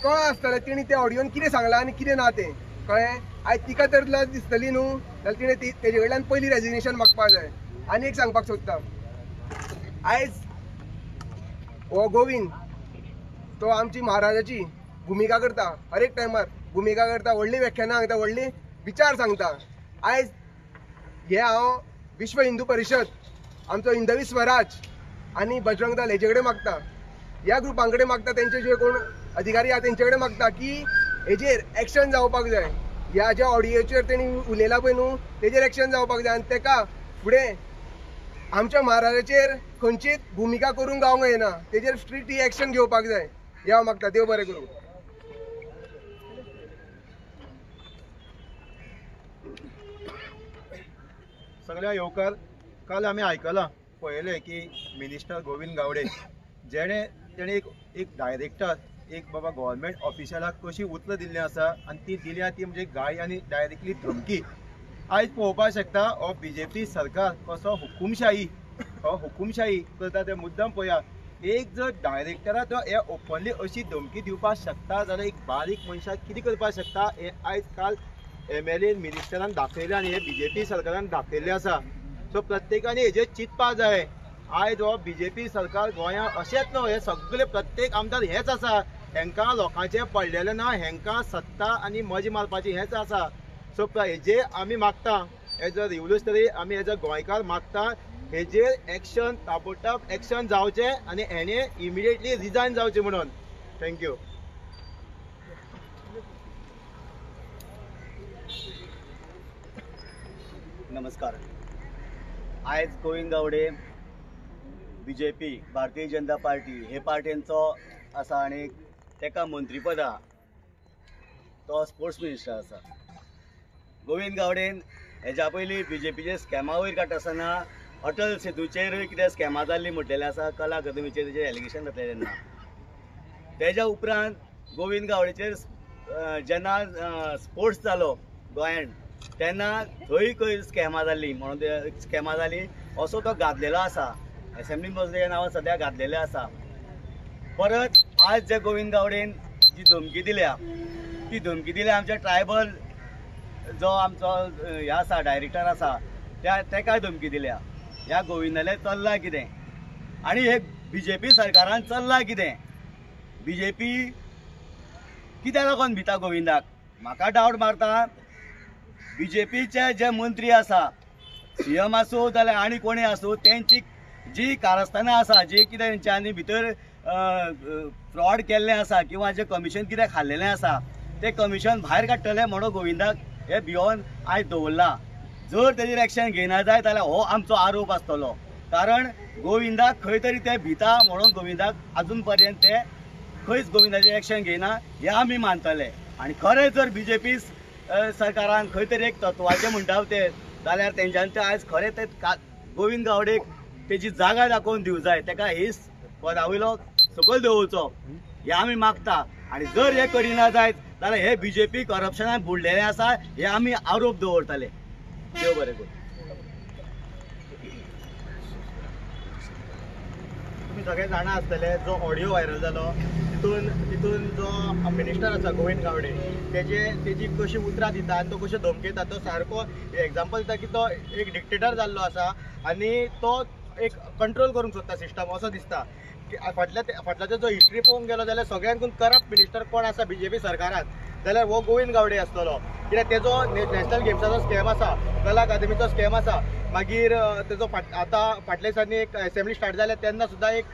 कळ्ळां आसतलें तिणी त्या ऑडियोन कितें सांगलां आनी कितें ना तें कळ्ळें. आयज तिका तर लज दिसतली न्हू जाल्यार तिणें तेजे कडल्यान पयलीं रेजिग्नेशन मागपाक जाय. आनी एक सांगपाक सोदता, आयज हो गोविंद तो आमची महाराजाची भुमिका करता, हर एक टायमार भुमिका करता, व्हडली व्याख्यानां सांगता, व्हडली विचार सांगता. आयज हे हांव विश्व हिंदू परिशद, आमचो हिंदवी स्वराज आनी बजरंग दल हेजे कडेन मागता, ह्या ग्रुपां कडेन मागता, तेंचे जे कोण अधिकारी आहा तेंचे कडेन मागता की हेजेर एक्शन जावपाक जाय. ह्या ज्या ऑडियोचेर तेणी उलयला पळय न्हू तेजेर एक्शन जावपाक जाय आनी तेका फुडें आमच्या महाराजाचेर खंयचीच भुमिका करूंक गावंक येना, तेजेर स्ट्रिक्ट एक्शन घेवपाक जाय हें हांव मागता. देव बरें करूं. सगळ्या येवकार. काल आमी आयकलां पळयलें की मिनिस्टर गोविंद गावडे जेणे तेणे एक डायरेक्टर एक बाबा गव्हर्मेंट ऑफिशलाक कशी उतरां दिल्लीं आसा आनी ती दिल्या ती म्हणजे गाळी आनी डायरेक्टली धमकी. आयज पळोवपाक शकता हो बीजेपी सरकार कसो हुकुमशाही, हो हुकुमशाही करता ते मुद्दम पळया. एक जर डायरेक्टरा तो हे ओपनली अशी धमकी दिवपाक शकता जाल्यार एक बारीक मनशाक कितें करपाक शकता हें आयज काल एमएलए मिनिस्टरान दाखयलें आनी हे बीजेपी सरकारान दाखयल्लें आसा. सो प्रत्येकान हेजेर चिंतपाक जाय. आयज हो बीजेपी सरकार गोंयांत अशेंच न्हय, हे सगळे प्रत्येक आमदार हेच आसा, हेंकां लोकांचें पडलेलें ना, हेंकां सत्ता आनी मजा मारपाची हेंच आसा. सो हेजेर आमी मागता एज अ रिवोल्युशनरी, आमी एज अ गोंयकार मागता हेजेर एक्शन, ताबडतोब एक्शन जावचें आनी हेणें इमिडिएटली रिजायन जावचें म्हणून. Thank you. नमस्कार. आयज Govind Gawde BJP Bharatiya Janata party हे पार्टींचो आसा आनी तेका मंत्रीपदा तो स्पोर्ट्स मिनिस्टर आसा. गोविंद गावडेन हेज्या पयलीं बीजेपीचे स्कॅमा वयर काडटा आसतना अटल सेतूचेरूय कितें स्कॅमां जाल्लीं म्हटलेलें आसा, कला अकादमीचेर तेजेर एलिगेशन घातलें तेन्ना. तेज्या उपरांत गोविंद गावडेचेर जेन्ना स्पोर्ट्स जालो गोंयांत तेन्ना थंय खंय स्कॅमां जाल्लीं म्हणून स्कॅमां जालीं असो तो गाजलेलो आसा. एसेंब्लीन बसलेल्या नांवान सद्या गाजलेलें आसा. परत आज जे गोविंद गावडेन जी धमकी दिल्या ती धमकी दिल्या आमच्या ट्रायबल जो आमचो हे आसा डायरेक्टर आसा त्या तेकाय धमकी दिल्या. ह्या गोविंदालें चल्लां कितें आनी हे बीजेपी सरकारान चल्लां कितें, बीजेपी कित्याक लागून भिता गोविंदाक? म्हाका डावट मारता बीजेपीचे जे मंत्री आसा, सीएम आसूं जाल्यार आनी कोणी आसूं, तेंची जी कारस्थानां आसा, जी कितें तेंच्यांनी भितर फ्रॉड केल्लें आसा किंवा जे कमिशन कितें खाल्लेलें आसा तें कमिशन भायर काडटलें म्हणून गोविंदाक हे भियोन आयज दवरलां. जर तेजेर एक्शन घेयना जायत जाल्यार हो आमचो आरोप आसतलो, कारण गोविंदाक खंय तरी ते भिता म्हणून गोविंदाक आजून पर्यंत ते खंयच गोविंदाचेर एक्शन घेयना हें आमी मानतले. आनी खरें जर बीजेपी सरकारान खंय तरी एक तत्वाचें म्हणटा ते जाल्यार तेंच्यांनी ते आयज खरें ते गोविंद गावडेक तेजी जागा दाखोवन दिवं जाय, तेका ही पदा वयलो सकयल दवरचो हें आमी मागता. आनी जर हें करिना जायत जाल्यार हे बीजेपी करप्शनान बुडलेलें आसा हे आमी आरोप दवरतले. देव बरें करूं. तुमी सगळे जाणा आसतले जो ऑडियो व्हायरल जालो तितून जो मिनिस्टर आसा गोविंद गावडे तेजी कशी उतरां दिता आनी तो कश्यो धमकयता, तो सारको एग्जाम्पल दिता की तो एक डिक्टेटर जाल्लो आसा आनी तो एक कंट्रोल करूंक सोदता सिस्टम असो दिसता. फाटल्या जो हिस्ट्री पळोवंक गेलो जाल्यार सगळ्यांकून करप्ट मिनिस्टर कोण आसा बीजेपी सरकारान जाल्यार हो गोविंद गावडे आसतलो. कित्याक तेजो नॅशनल गेम्साचो स्कॅम आसा, कला अकादमीचो स्कॅम आसा, मागीर तेजो आतां फाटल्या दिसांनी एक एसेंब्ली स्टार्ट जाल्या तेन्ना सुद्दां एक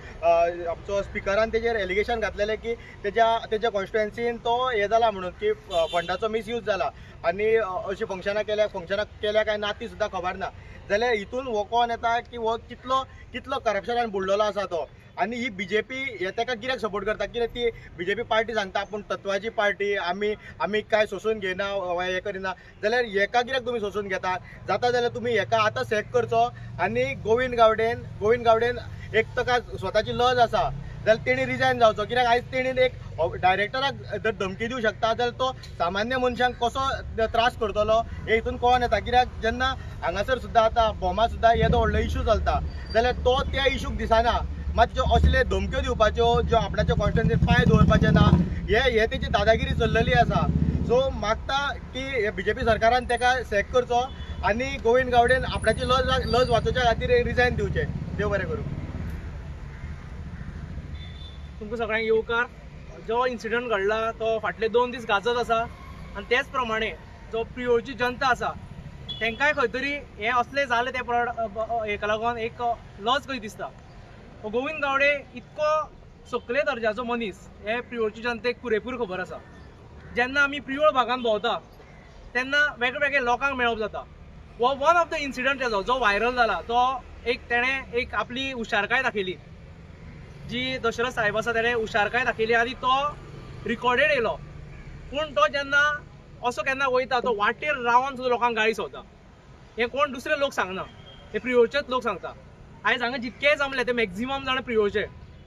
आमचो स्पिकरान तेजेर एलिगेशन घातलेलें की तेज्या कॉन्स्टिट्युएन्सीन तो हें जाला म्हणून की फंडाचो मिसयूज जाला आनी अशीं फंक्शनां केल्या काय ना ती सुद्दां खबर ना. जाल्यार हितून हो कोण येता की हो कितलो करप्शनान बुडलेलो आसा तो. आनी ही बीजेपी हे ताका कित्याक सपोर्ट करता, कित्याक ती बीजेपी पार्टी सांगता आपूण तत्वाची पार्टी, आमी कांय सोसून घेयना वा हें करिना, जाल्यार हेका कित्याक तुमी सोसून घेता? जाता जाल्यार तुमी हेका आतां सॅक करचो आनी गोविंद गावडेन एक ताका स्वताची लज आसा जाल्यार तेणी रिजायन जावचो. कित्याक आयज तेणीन एक डायरेक्टराक जर धमकी दिवं शकता जाल्यार तो सामान्य मनशांक कसो त्रास करतलो हे हितून कळोन येता. कित्याक जेन्ना हांगासर सुद्दां आतां भोमा सुद्दां येदो व्हडलो इशू चलता जाल्यार तो त्या इशूक दिसना, मात ज्यो असले धमक्यो दिवपाच्यो, ज्यो आपणाच्या कॉन्स्टिट्युएन्सीर पांय दवरपाचे ना, हे तेची दादागिरी चल्लेली आसा. सो मागता की बीजेपी सरकारान ताका सॅक करचो आनी गोविंद गावडेन आपणाची लज वाचोवच्या खातीर रिजायन दिवचें. देव बरें करूं. तुमकां सगळ्यांक येवकार. जो इन्सिडंट घडला तो फाटले 2 दीस गाजत आसा आनी तेच प्रमाणे जो प्रियोळची जनता आसा तांकांय खंय तरी हें असलें जालें तें हेका लागून एक लज कशी दिसता. गोविंद गावडे इतको सकले दर्जाचो मनीस हे प्रियोळची जनतेक पुरेपूर खबर आसा. जेन्ना आमी प्रियोळ भागान भोंवता तेन्ना वेगळे वेगळे लोकांक मेळप जाता. हो वन ऑफ the incident तेजो जो व्हायरल जाला तो एक तेणें एक आपली हुशारकाय दाखयली, जी दशरथ साहेब आसा तेणें हुशारकाय दाखयली आनी तो रिकॉर्डेड येयलो. पूण तो जेन्ना असो केन्ना वयता तो वाटेर रावन सुद्दां लोकांक गाळी सोदता. हें कोण दुसरे लोक सांगना, हे प्रियोळचेच लोक सांगता. आयज हांगा जितकेय जमले ते मॅक्झिमम जाणां प्रियोळचे.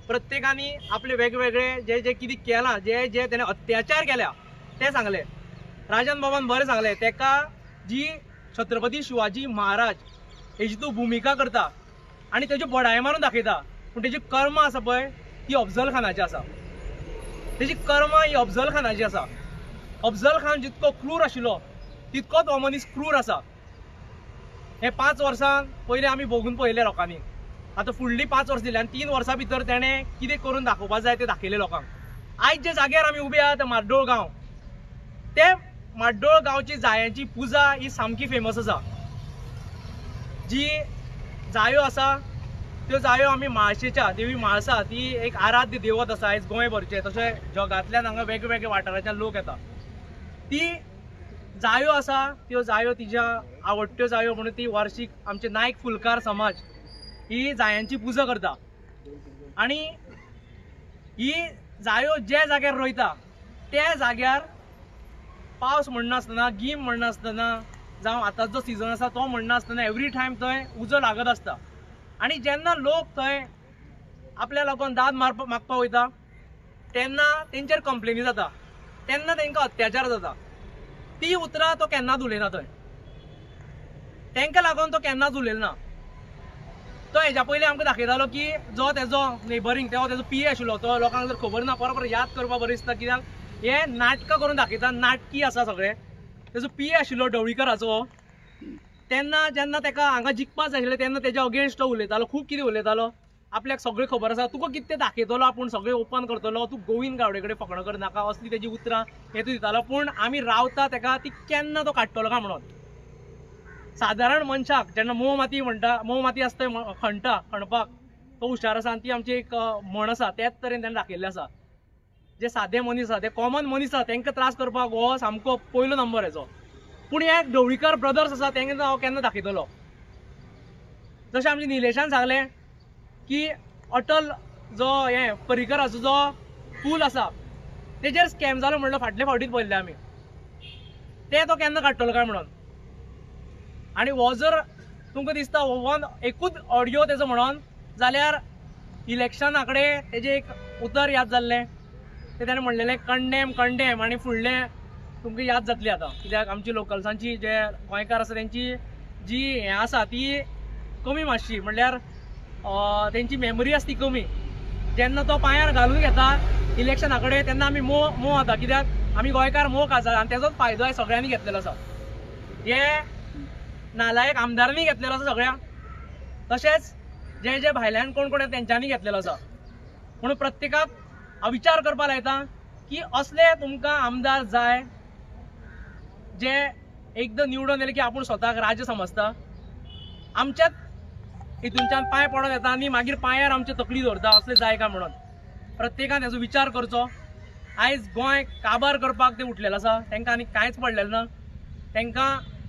प्रत्येकानी आपले वेगवेगळे जे जे कितें केलां, जे जे तेणें अत्याचार केल्या ते सांगले. राजन बाबान बरें सांगलें, तेका जी छत्रपती शिवाजी महाराज हेजी तूं भुमिका करता आनी तेज्यो बडाय मारून दाखयता, पूण तेजी कर्मां आसा पळय ती अफजल खानाची आसा. तेजी कर्मां ही अफजल खानाची आसा. अफजल खान जितको क्रूर आशिल्लो तितकोच हो मनीस क्रूर आसा. हे 5 वर्सां पयलीं आमी भोगून पळयलें लोकांनी. आतां फुडलीं 5 वर्सां दिली आनी 3 वर्सां भितर तेणें कितें करून दाखोवपा जाय तें दाखयलें लोकांक. आयज जे जाग्यार आमी उबे आहा ते म्हाड्डोळ गांव, ते म्हाड्डोळ गांवची जायांची पुजा ही सामकी फेमस आसा. जी जायो आसा त्यो जायो आमी म्हाळशेच्या देवी म्हाळसा ती एक आराध्य देवत आसा आयज गोंयभरचें, तशें जगांतल्यान हांगा वेगवेगळ्या वाठारांतल्यान लोक येता. ती जायो आसा त्यो जायो तिज्या आवडट्यो जायो म्हणून ती वार्षिक आमचे नायक फुलकार समाज ही जायांची पुजा करता. आनी ही जायो ज्या जाग्यार रोयता त्या जाग्यार पावस म्हणनासतना, गीम म्हणनासतना, जावं आतांचो सिजन आसा तो म्हणनासतना एवरी टायम थंय उजो लागत आसता. आनी जेन्ना लोक थंय आपल्या लागून दाद मागपाक वयता तेन्ना तेंचेर कंप्लेनी जाता, तेन्ना तेंकां अत्याचार जाता. ती उतरां तो केन्नाच उलयना थंय, तेंकां लागून तो केन्नाच उलयना. तो हेज्या पयलीं आमकां दाखयतालो की जो तेजो नेबरींग तो तेजो पी ए आशिल्लो तो लोकांक जर खबर ना परत परत याद करपा बरें दिसता, कित्याक हे नाटकां करून दाखयता, नाटकी आसा सगळें. तेजो पी ए आशिल्लो ढवळीकराचो, तेन्ना जेन्ना तेका हांगा जिखपा जाय आशिल्लें तेन्ना तेज्या अगेन्स्ट तो उलयतालो, खूब कितें उलयतालो. आपल्याक सगळें खबर आसा, तुका कितें तें दाखयतलो, आपूण सगळें ओपन करतलो, तूं गोविंद गावडे कडेन फकणां करनाका असली तेजी उतरां हें तूं दितालो. पूण आमी रावता तेका ती केन्ना तो काडटलो काय म्हणून. सादारण मनशाक जेन्ना मोव माती म्हणटा, मोव माती आसता खणटा, खणपाक तो हुशार आसा आनी ती आमची एक म्हण आसा, त्याच तरेन तेणें दाखयल्लें आसा. जे सादे मनीस आसा, ते कॉमन मनीस आसा, तांकां त्रास करपाक हो सामको पयलो नंबर हेजो. पूण हे ढवळीकर ब्रदर्स आसा तांकां हांव केन्ना दाखयतलो. जशें आमच्या निलेशान सांगलें की अटल जो हे पर्रीकराचो जो पूल आसा तेजेर स्कॅम जालो म्हणलो फाटले फावटीच पळयल्ले आमी, ते तो केन्ना काडटलो काय म्हणून. आनी हो जर तुमकां दिसता वन एकूच ऑडियो तेजो म्हणून जाल्यार इलेक्शना कडेन तेजें एक उतर याद जाल्लें, तें ताणें म्हणलेलें कंडेम कंडेम, आनी फुडलें तुमकां याद जातली आतां, कित्याक आमची लोकल्सांची जे गोंयकार आसा तेंची जी हें आसा ती कमी मातशी, म्हणल्यार तेंची मेमरी आसा ती कमी. जेन्ना तो पांयार घालून घेता इलेक्शना कडेन तेन्ना आमी मोव मोव जाता, कित्याक आमी गोंयकार मोव खासा आनी तेजोच फायदो आयज सगळ्यांनी घेतलेलो आसा. हे नालायक आमदारांनी घेतलेलो आसा सगळ्यांक, तशेंच जे जे भायल्यान कोण कोण तेंच्यांनी घेतलेलो आसा. म्हणून प्रत्येकाक हांव विचार करपाक लायता की असले तुमकां आमदार जाय जे एकदां निवडून येयले की आपूण स्वताक राज्य समजता, आमच्याच हितूनच्यान पांय पडोन येता आनी मागीर पांयार आमची तकली दवरता, असले जाय काय म्हणून. प्रत्येकान हेजो विचार करचो. आयज गोंय काबार करपाक ते उठलेले आसा, तांकां आनी कांयच पडलेलें ना. तांकां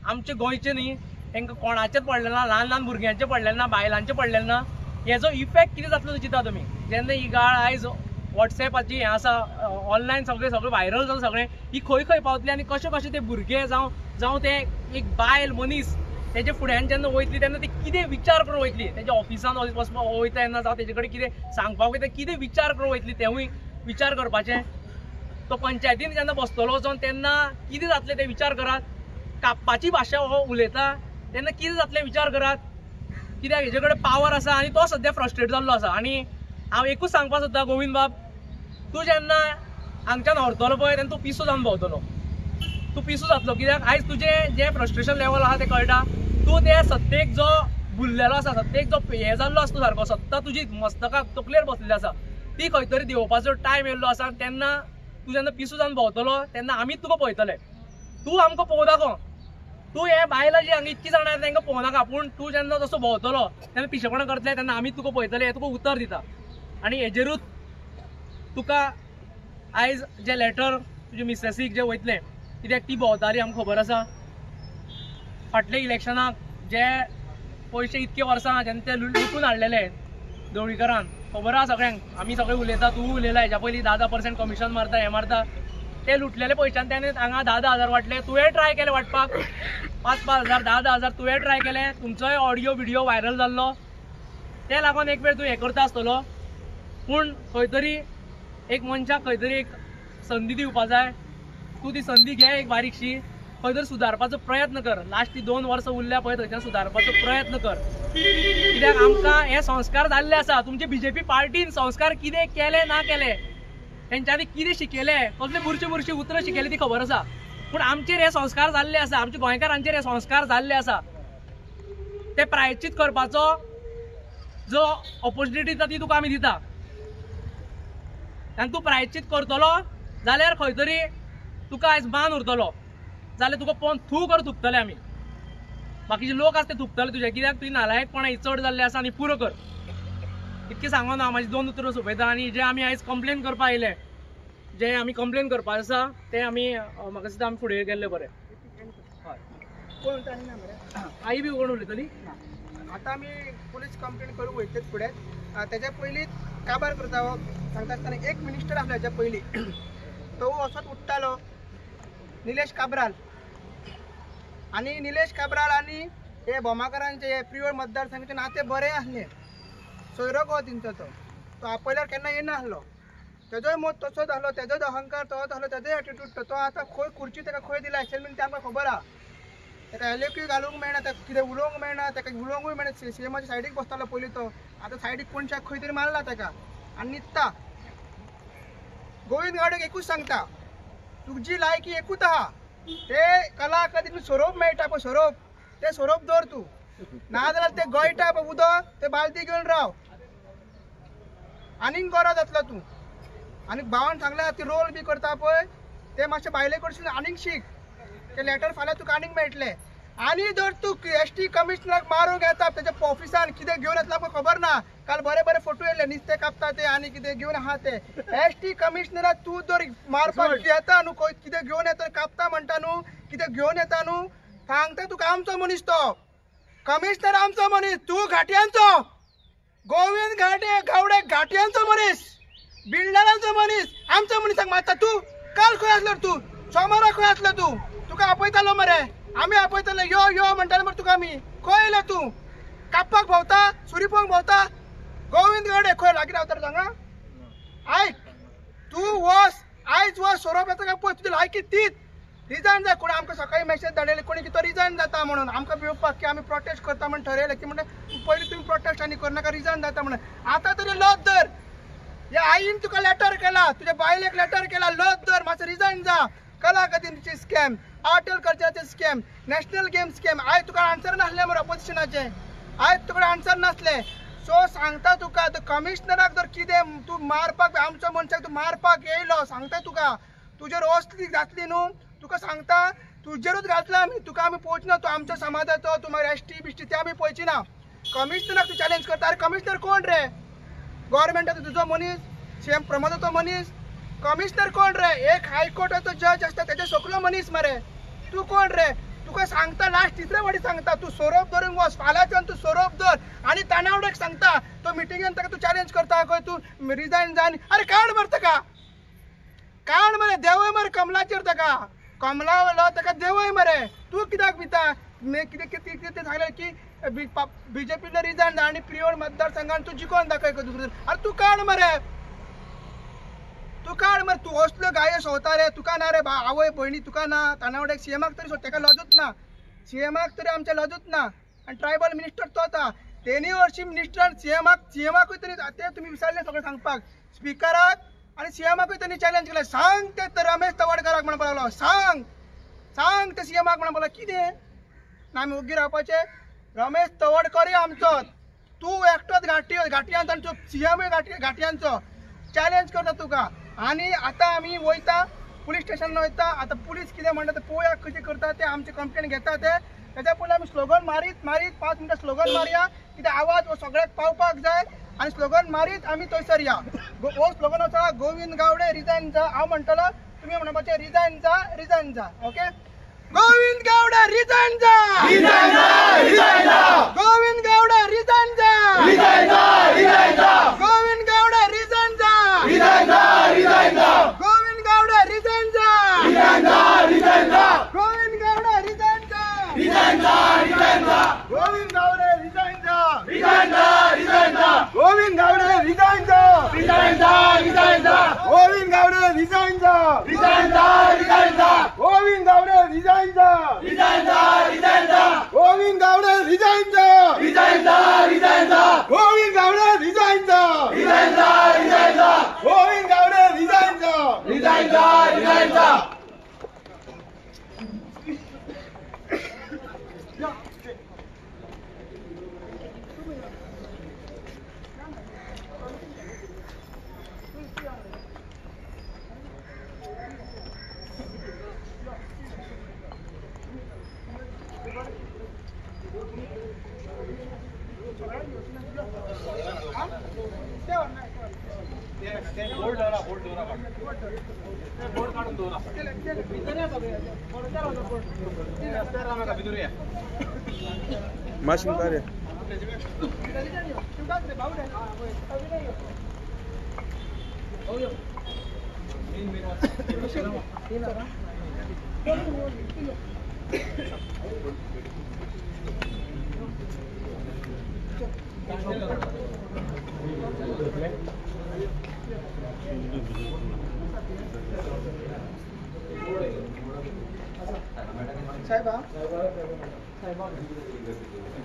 आमचें गोंयचें न्ही, तांकां कोणाचेंच पडलें ना, ल्हान ल्हान भुरग्यांचें पडलेलें ना, बायलांचें पडलेलें ना. हेजो इफेक्ट कितें जातलो तो चिंता तुमी. जेन्ना ही गाळ आयज वॉट्सएपाची हें आसा, ऑनलायन सगळें सगळें व्हायरल जाता सगळें, ही खंय खंय पावतली आनी कशें कशें ते भुरगे जावं जावं ते एक बायल मनीस तेजे फुड्यान जेन्ना वयतली तेन्ना ती कितें विचार करून वयतली, तेज्या ऑफिसान वचपाक वयता तेन्ना जावं तेजे कडेन कितें सांगपाक वयता कितें विचार करून वयतली तेवूय विचार करपाचें. तो पंचायतीन जेन्ना बसतलो वचोन तेन्ना कितें जातलें तें विचार करात. कापपाची भाशा हो उलयता तेन्ना कितें जातलें विचार करात, कित्याक हेजे कडेन पावर आसा आनी तो सद्या फ्रस्ट्रेट जाल्लो आसा. आनी हांव एकूच सांगपाक सोदता गोविंद बाब, तूं जेन्ना हांगच्यान व्हरतलो पळय तेन्ना तूं पिसो जावन भोंवतलो, तूं पिसो जातलो, कित्याक आयज तुजें जें फ्रस्ट्रेशन लेवल आसा तें कळटा. तूं ते सत्तेक जो भुल्लेलो आसा, सत्तेक जो हें जाल्लो आसा, तूं सारको सत्ता तुजी मस्तकाक तकलेर बसलेली आसा, ती खंय तरी देंवपाचो टायम येयल्लो आसा. आनी तेन्ना तूं जेन्ना पिसो जावन भोंवतलो तेन्ना आमीच तुका पळयतले. तूं आमकां पळोवं दाखो, तूं हे बायलां जी हांगा इतकी जाणां तांकां पळोवं नाका, पूण तूं जेन्ना तसो भोंवतलो तेन्ना पिशेपणां करतले तेन्ना आमी तुका पळयतले, हें तुका उतर दिता. आनी हेजेरूच तुका आयज जें लेटर तुजे मिसेसीक जें वयतलें, कित्याक ती भोंवताली आमकां खबर आसा. फाटल्या इलेक्शनाक जे पयशे इतके वर्सां जेन्ना ते लुटून हाडलेले ढवळीकरान, खबर आहा सगळ्यांक, आमी सगळे उलयता, तूं उलयला हेज्या पयलीं 10-10% कमिशन मारता, हें मारता. ते लुटलेले पयशान तेणें हांगा 10-10 हजार वांटले. तुवें ट्राय केले वांटपाक 5-5 हजार 10-10 हजार तुवें ट्राय केले. तुमचोय ऑडियो विडियो व्हायरल जाल्लो, ते लागून एक वेळ तूं हें करता आसतलो. पूण खंय तरी एक मनशाक खंय तरी एक संदी दिवपा जाय. तूं ती संदी घे एक बारीकशी, खंय तरी सुदारपाचो प्रयत्न कर. लास्ट ती 2 वर्सां उरल्या पळय थंयच्यान सुदारपाचो प्रयत्न कर. कित्याक आमकां हे संस्कार जाल्ले आसा. तुमचे बीजेपी पार्टीन संस्कार कितें केले ना केले, तेंच्यांनी कितें शिकयले, कसले बुरशी बुरशी उतरां शिकयली ती खबर आसा. पूण आमचेर हे संस्कार जाल्ले आसा, आमच्या गोंयकारांचेर हे संस्कार जाल्ले आसा. ते प्रायश्चित करपाचो जो ऑपोर्चुनिटी दिता ती तुका आमी दिता. आनी तूं प्रायश्चित करतलो जाल्यार खंय तरी तुका आयज मान उरतलो, जाल्यार तुका पळोवन थू कर थुकतले आमी. बाकीचे लोक आसा ते थुकतले तुजे, कित्याक तुजी नालायकपणां चड जाल्ले आसा. आनी पुरो कर इतकें सांगून हांव म्हाजी 2 उतरां सोंपयता. आनी जे आमी आयज कंप्लेन करपा आयले, जे आमी कंप्लेन करपा आसा ते आमी म्हाका दिसता आमी फुडें गेल्ले बरें. कोण ना मरे आई बी कोण उलयतली. आतां आमी पुलीस कंप्लेन करूंक वयतलेच फुडें. तेज्या पयलीं काबार करता हो सांगता आसतना एक मिनिस्टर आसलो हेच्या पयलीं, तो असोच उठ्ठालो, निलेश काब्राल. आनी निलेश काब्राल आनी हे भोमाकारांचे हे प्रियोळ मतदारसंघाचे नातें बरें आसलें. सोयरो गो तेंचो तो, तो आपयल्यार केन्ना येना आसलो. तेजोय मत तसोच आसलो, तेजोय अहंकार तसोच आसलो, तेजोय एटिट्यूड तो. आतां खंय खुर्ची ताका खंय दिला एसेंब्लीन तें आमकां खबर आहा. ताका एलक्यू घालूंक मेळना, ताका कितें उलोवंक मेळना, ताका उलोवंकूय मेळना. सीएमाच्या सायडीक बसतालो पयलीं तो, आतां सायडीक कोणशाक खंय तरी मारला ताका आनी न्हिदता. गोविंद गावडेक एकूच सांगता, तुजी लायकी एकूच आहा, ते कला अकादमी सोरोप मेळटा पळय, सोरोप, ते सोरोप दवर तूं, नाजाल्यार ते गळटा पळय उदक ते बालदी घेवन राव, आनीक गोरो जातलो तूं. आनी भावान सांगला ती रोल बी करता पळय ते मातशें बायले कडसून आनीक शीक, ते लेटर फाल्यां तुका आनीक मेळटलें. आनी जर तूं एस टी कमिशनराक मारूंक येता तेच्या ऑफिसान कितें घेवन येतला पळय खबर ना. काल बरे बरे फोटो येयले, नुस्तें कापता ते आनी कितें घेवन आहा ते. एस टी कमिशनराक तूं जर मारपाक येता न्हू, खंय कितें घेवन येता कापता म्हणटा न्हू, कितें घेवन येता न्हू, सांगता तुका आमचो मनीस तो कमिशनर, आमचो मनीस. तूं घाटयांचो, गोविंद घाटे गावडे घाटयांचो मनीस, बिल्डरांचो मनीस, आमचो मनीसाक मारता तूं. काल खंय आसलो तूं, सोमारा खंय आसलो तूं? तुका आपयतालो मरे आमी, आपयताले यो यो म्हणटाले मरे तुका आमी. खंय येयलो तूं? कापपाक भोंवता, सुरी पळोवंक भोंवता. गोविंद गावडे खंय लागीं रावता रे हांगा? आयक, तूं वच आयज वच, सोरोप येता काय पळय, तुजी लायकी तीच. रिजायन जाय. कोणी आमकां सकाळी मॅसेज धाडलेली कोणी की तो रिजायन जाता म्हणून, आमकां भिवपाक की आमी प्रोटेस्ट करता म्हण ठरयलें की म्हणटा पयलीं तुमी प्रोटेस्ट आनी करनाका, रिजायन जाता म्हणून. आतां तरी लज धर. ह्या आईन तुका लेटर केला, तुज्या बायलेक लेटर केला, लज धर, मातसो रिजायन जा. कला अकादमीचे स्कॅम, आर्ट एंड कल्चराचे स्कॅम, नॅशनल गेम स्कॅम, आयज तुका आन्सर नासले मरे ऑपोजिशनाचे, आयज तुका आन्सर नासले. सो सांगता तुका, कमिशनराक जर कितें तूं मारपाक, आमचो मनशाक तूं मारपाक येयलो, सांगता तुका तुजेर असली जातली न्हू, तुका सांगता तुजेरूच घातला आमी, तुका आमी पळोवची ना. तूं आमच्या समाजाचो, तूं मागीर एस टी बिश्टी ते आमी पळोवची ना. कमिशनराक तूं चॅलेंज करता. अरे कमिशनर कोण रे? गव्हर्मेंटाचो तुजो मनीस, सीएम प्रमोदाचो मनीस. कमिशनर कोण रे? एक हायकोर्टाचो जज आसता तेजे सकलो मनीस मरे. तूं कोण रे? तुका सांगता लास्ट तिसरे वाटी सांगता, तूं सोरोप धरून वच फाल्यांच्यान, तूं सोरोप धर. आनी तानावडेक सांगता, तो मिटिंगेन ताका तूं चॅलेंज करता खंय तूं रिजायन जाय. अरे काड मरे ताका, काड मरे, देवय मरे कमलाचेर ताका, कमला वयलो ताका देवय मरे. तूं कित्याक भिता? कितें कितें कितें सांगलें की बीजेपीन रिजायन जाय आनी प्रियोळ मतदारसंघान तूं जिखोवन दाखय दुसरो. अरे तूं काड मरे, तूं काड मरे. तूं असल्यो गायो सोंवता रे, तुका ना रे आवय भयणी, तुका ना. तानावड्याक सीएमाक तरी सोड, ताका लजूच ना, सीएमाक तरी आमच्या लजूच ना. आनी ट्रायबल मिनिस्टर तोच आहा. तेणी हरशीं मिनिस्टरान सीएमाक, सीएमाकूय तरी ते तुमी विसरले सगळें सांगपाक, स्पिकराक आनी सीएमाकूय तेणी चॅलेंज केलें. सांग ते रमेश तवडकाराक म्हणपाक लागलो, सांग सांग ते सीएमाक म्हणपाक लागलो. कितें ना आमी ओग्गी रावपाचें? रमेश तवडकरूय आमचो, तूं एकटोच घाटी घाटयांचो आनी सीएमूय घाटयांचो चॅलेंज करता तुका. आनी आतां आमी वयता पुलीस स्टेशनान वयता. आतां पुलीस कितें म्हणटा ते पळोवया कशें करता ते, आमची कंप्लेन घेता ते. तेच्या पयलीं आमी स्लोगन मारीत मारीत 5 मिनटां स्लोगन मारया, कित्याक आवाज हो सगळ्याक पावपाक जाय. आनी स्लोगन मारीत आमी थंयसर या. हो स्लोगन आसा गोविंद गावडे रिजायन जा. हांव म्हणटलो, तुमी म्हणपाचें रिजायन जा, रिजायन जा. ओके. गोविंद गावडे रिजाइन जा, रिजाइन जा, रिजाइन जा। गोविंद गावडे रिजाइन जा, रिजाइन जा, रिजाइन जा। गोविंद गावडे रिजाइन जा, रिजाइन जा, रिजाइन जा। गोविंद गावडे रिजाइन जा, रिजाइन जा, रिजाइन जा। गोविंद गावडे रिजाइन जा, रिजाइन जा, रिजाइन जा। गोविंद गावडे रिजाइन जा, रिजाइन जा, रिजाइन जा। गोविंद गावडे रिजाइन जा, रिजाइन जा, रिजाइन जा। गोविंद गावडे रिजाइन जा, रिजाइन जा, रिजाइन जा। गोविंद गावडे रिजाइन जा, रिजाइन जा, रिजाइन जा। गोविंद गावडे रिजाइन जा, रिजाइन जा, रिजाइन जा। गोविंद गावडे रिजाइन जा, रिजाइन जा, रिजाइन जा। गोविंद गावडे रिजाइन जा, रिजाइन जा, रिजाइन जा।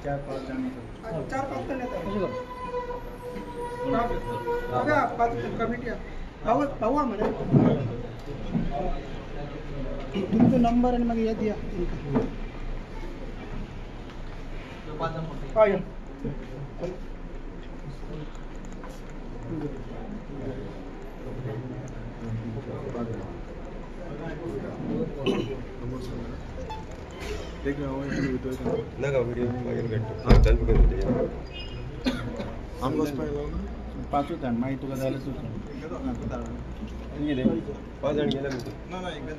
चार पाच जण येतात. पाच कमिटी भाऊ भाऊ मरे तुमचो नंबर आणि मागीर हे दिया. हय नाका व्हिडिओ मागीर काडटा आमकां वचपाक लावना पांचूच जाण मागीर तुका जाय जाल्यार कितें 5 जाण गेले भितर. ना ना एकदा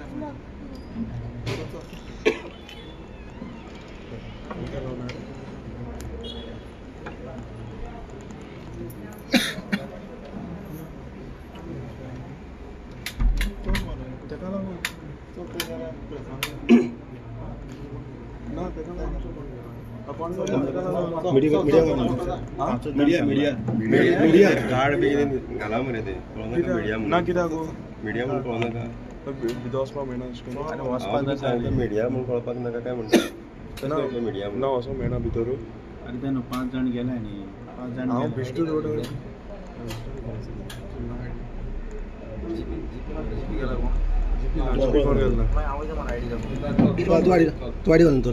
तेका लागून media media media card बी कितें घाला मरे ते कळोनाका मिडिया ना कित्याक मिडिया म्हणून कळोनाका भितर वचपाक मेळना हांव सांगता मिडिया म्हणून कळपाक नाका काय म्हणटा मिडिया ना वचोंक मेळना भितर. आरे ते न्हू 5 जाण गेले न्ही 5 जाण हांव बेश्टूच रोड कोण गेलो ना तू आडी घालून तर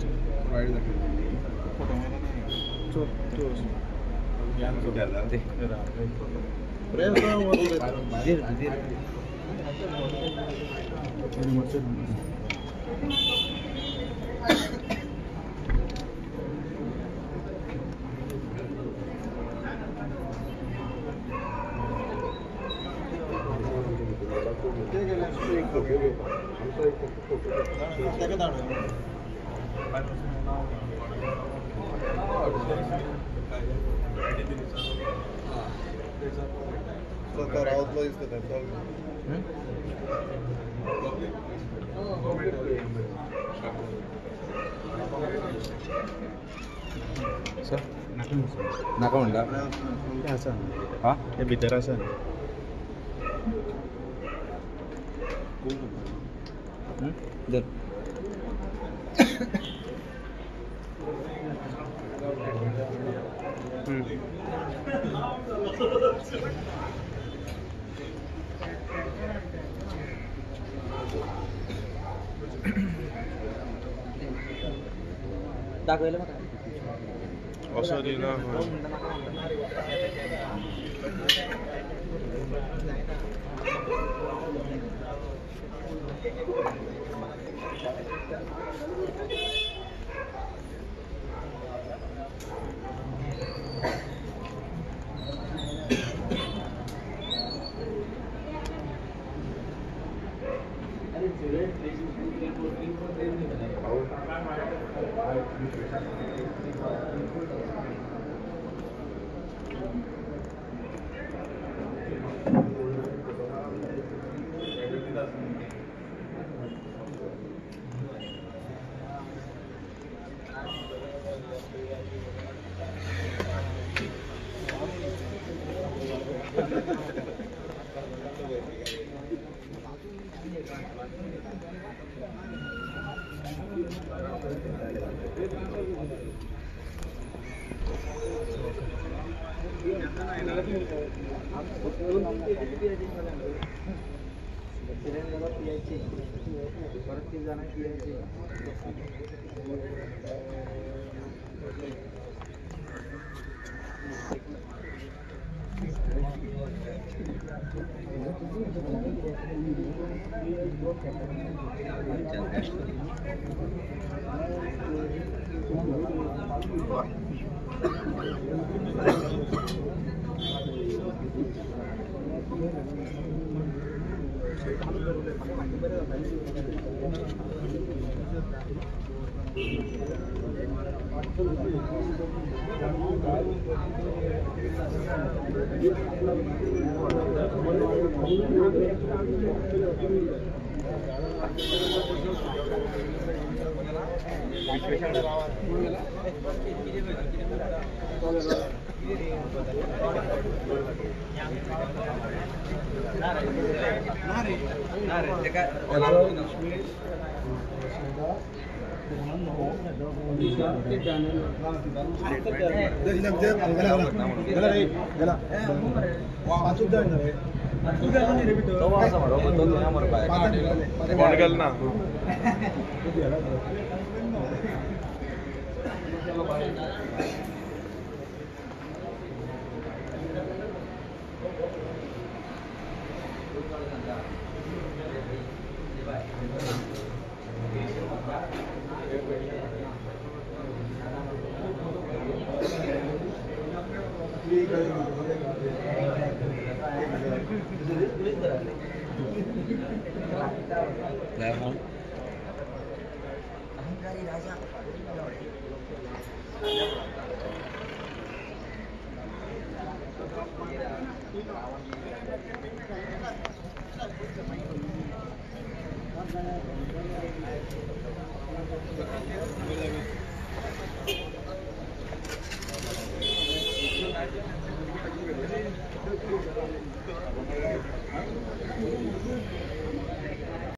नाका म्हणटा आसा हा ते भितर आसा धर. दाखयलें म्हाका असो दिना